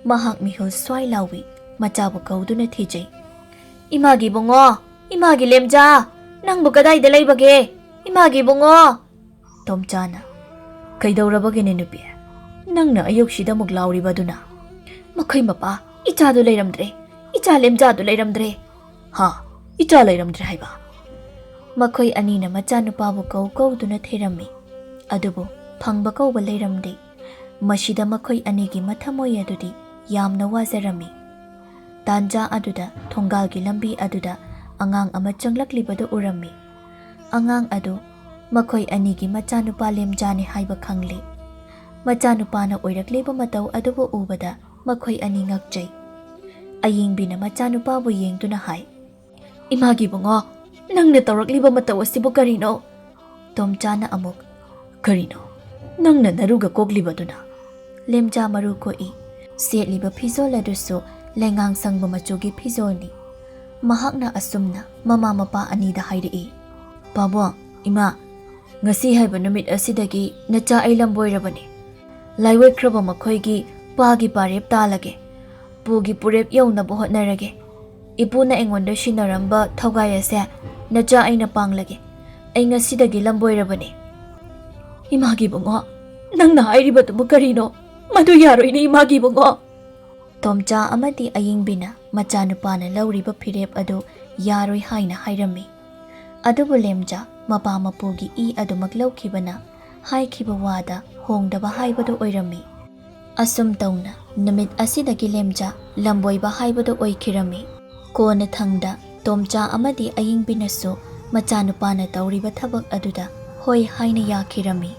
ꯃꯍꯥꯛ ꯃꯤꯍꯨꯜ ꯁ꯭ꯋꯥꯏ ꯂꯥꯎꯏ, ꯃꯆꯥꯕꯨ ꯀꯧꯗꯨꯅ ꯊꯤꯖꯩ꯫ "ꯏꯃꯥꯒꯤ ꯏꯕꯨꯡꯉꯣ! ꯏꯃꯥꯒꯤ ꯂꯦꯝꯖꯥ! ꯅꯪꯕꯨ ꯀꯗꯥꯏꯗ ꯂꯩꯕꯒꯦ? ꯏꯃꯥꯒꯤ ꯏꯕꯨꯡꯉꯣ!" ꯇꯣꯝꯆꯥꯅ, "ꯀꯩꯗꯧꯔꯕꯒꯦꯅꯦ ꯅꯨꯄꯤ? ꯅꯪꯅ ꯑꯌꯨꯛꯁꯤꯗ ꯑꯃꯨꯛ ꯂꯥꯎꯔꯤꯕ ꯑꯗꯨꯅ?" "ꯃꯈꯣꯏ ꯃꯄꯥ, ꯏꯆꯥꯗꯨ ꯂꯩꯔꯝꯗ꯭ꯔꯦ, ꯏꯆꯥ ꯂꯦꯝꯖꯥꯗꯨ ꯂꯩꯔꯝꯗ꯭ꯔꯦ꯫" "ꯍꯥ? ꯏꯆꯥ ꯂꯩꯔꯝꯗ꯭ꯔꯦ ꯍꯥꯏꯕ?" ꯃꯈꯣꯏ ꯑꯅꯤꯅ ꯃꯆꯥꯅꯨꯄꯥꯕꯨ ꯀꯧ ꯀꯧꯗꯨꯅ ꯊꯤꯔꯝꯃꯤ, ꯑꯗꯨꯕꯨ ꯐꯪꯕ ꯀꯧꯕ ꯂꯩꯔꯝꯗꯦ꯫ ꯃꯁꯤꯗ ꯃꯈꯣꯏ ꯑꯅꯤꯒꯤ ꯃꯊꯃꯣꯏ ꯑꯗꯨꯗꯤ ꯌꯥꯝꯅ ꯋꯥꯖꯔꯝꯃꯤ꯫ ꯇꯥꯟꯖꯥ ꯑꯗꯨꯗ ꯊꯣꯡꯒꯥꯜꯒꯤ ꯂꯝꯕꯤ ꯑꯗꯨꯗ ꯑꯉꯥꯡ ꯑꯃ ꯆꯪꯂꯛꯂꯤꯕꯗꯨ ꯎꯔꯝꯃꯤ꯫ ꯑꯉꯥꯡ ꯑꯗꯨ ꯃꯈꯣꯏ ꯑꯅꯤꯒꯤ ꯃꯆꯥꯅꯨꯄꯥ ꯂꯦꯝꯖꯥꯅꯤ ꯍꯥꯏꯕ ꯈꯪꯂꯤ꯫ ꯃꯆꯥꯅꯨꯄꯥꯅ ꯑꯣꯏꯔꯛꯂꯤꯕ ꯃꯇꯧ ꯑꯗꯨꯕꯨ ꯎꯕꯗ ꯃꯈꯣꯏ ꯑꯅꯤ ꯉꯛꯆꯩ꯫ ꯑꯌꯤꯡꯕꯤꯅ ꯃꯆꯥꯅꯨꯄꯥꯕꯨ ꯌꯦꯡꯗꯨꯅ ꯍꯥꯏ, "ꯏꯃꯥꯒꯤ ꯏꯕꯨꯡꯉꯣ, ꯅꯪꯅ ꯇꯧꯔꯛꯂꯤꯕ ꯃꯇꯧ ꯑꯁꯤꯕꯨ ꯀꯔꯤꯅꯣ?" ꯇꯣꯝꯆꯥꯅ ꯑꯃꯨꯛ, "ꯀꯔꯤꯅꯣ? ꯅꯪꯅ ꯅꯔꯨꯒ ꯀꯣꯛꯂꯤꯕꯗꯨꯅ?" ꯂꯦꯝꯖꯥ ꯃꯔꯨ ꯀꯣꯛꯏ꯫ ꯁꯦꯠꯂꯤꯕ ꯐꯤꯖꯣꯜ ꯑꯗꯨꯁꯨ ꯂꯩꯉꯥꯡ ꯁꯪꯕ ꯃꯆꯨꯒꯤ ꯐꯤꯖꯣꯜꯅꯤ꯫ ꯃꯍꯥꯛꯅ ꯑꯁꯨꯝꯅ ꯃꯃꯥ ꯃꯄꯥ ꯑꯅꯤꯗ ꯍꯥꯏꯔꯛꯏ, "ꯄꯥꯕꯨꯡ, ꯏꯃꯥ, ꯉꯁꯤ ꯍꯥꯏꯕ ꯅꯨꯃꯤꯠ ꯑꯁꯤꯗꯒꯤ ꯅꯆꯥ ꯑꯩ ꯂꯝꯕꯣꯏꯔꯕꯅꯤ꯫ ꯂꯥꯏꯋꯣꯏꯈ꯭ꯔꯕ ꯃꯈꯣꯏꯒꯤ ꯄꯥꯒꯤ ꯄꯥꯔꯦꯞ ꯇꯥꯜꯂꯒꯦ꯫ ꯄꯨꯒꯤ ꯄꯨꯔꯦꯞ ꯌꯧꯅꯕ ꯍꯣꯠꯅꯔꯒꯦ꯫ ꯏꯄꯨꯅ ꯑꯩꯉꯣꯟꯗ ꯁꯤꯟꯅꯔꯝꯕ ꯊꯧꯒꯥꯏ ꯑꯁꯦ ꯅꯆꯥ ꯑꯩꯅ ꯄꯥꯡꯂꯒꯦ꯫ ꯑꯩ ꯉꯁꯤꯗꯒꯤ ꯂꯝꯕꯣꯏꯔꯕꯅꯤ꯫" "ꯏꯃꯥꯒꯤ ꯏꯕꯨꯡꯉꯣ, ꯅꯪꯅ ꯍꯥꯏꯔꯤꯕꯗꯨꯕꯨ ꯀꯔꯤꯅꯣ? ꯃꯗꯨ ꯌꯥꯔꯣꯏꯅꯦ, ꯏꯃꯥꯒꯤ ꯏꯕꯨꯡꯉꯣ!" ꯇꯣꯝꯆꯥ ꯑꯃꯗꯤ ꯑꯌꯤꯡꯕꯤꯅ ꯃꯆꯥꯅꯨꯄꯥꯅ ꯂꯧꯔꯤꯕ ꯐꯤꯔꯦꯞ ꯑꯗꯨ ꯌꯥꯔꯣꯏ ꯍꯥꯏꯅ ꯍꯥꯏꯔꯝꯃꯤ꯫ ꯑꯗꯨꯕꯨ ꯂꯦꯝꯖꯥ ꯃꯄꯥ ꯃꯄꯨꯒꯤ ꯏ ꯑꯗꯨꯃꯛ ꯂꯧꯈꯤꯕꯅ ꯍꯥꯏꯈꯤꯕ ꯋꯥꯗ ꯍꯣꯡꯗꯕ ꯍꯥꯏꯕꯗꯨ ꯑꯣꯏꯔꯝꯃꯤ꯫ ꯑꯁꯨꯝ ꯇꯧꯅ ꯅꯨꯃꯤꯠ ꯑꯁꯤꯗꯒꯤ ꯂꯦꯝꯖꯥ ꯂꯝꯕꯣꯏꯕ ꯍꯥꯏꯕꯗꯨ ꯑꯣꯏꯈꯤꯔꯝꯃꯤ꯫ ꯀꯣꯟꯅꯊꯪꯗ ꯇꯣꯝꯆꯥ ꯑꯃꯗꯤ ꯑꯌꯤꯡꯕꯤꯅꯁꯨ ꯃꯆꯥꯅꯨꯄꯥꯅ ꯇꯧꯔꯤꯕ ꯊꯕꯛ ꯑꯗꯨꯗ ꯍꯣꯏ ꯍꯥꯏꯅ ꯌꯥꯈꯤꯔꯝꯃꯤ꯫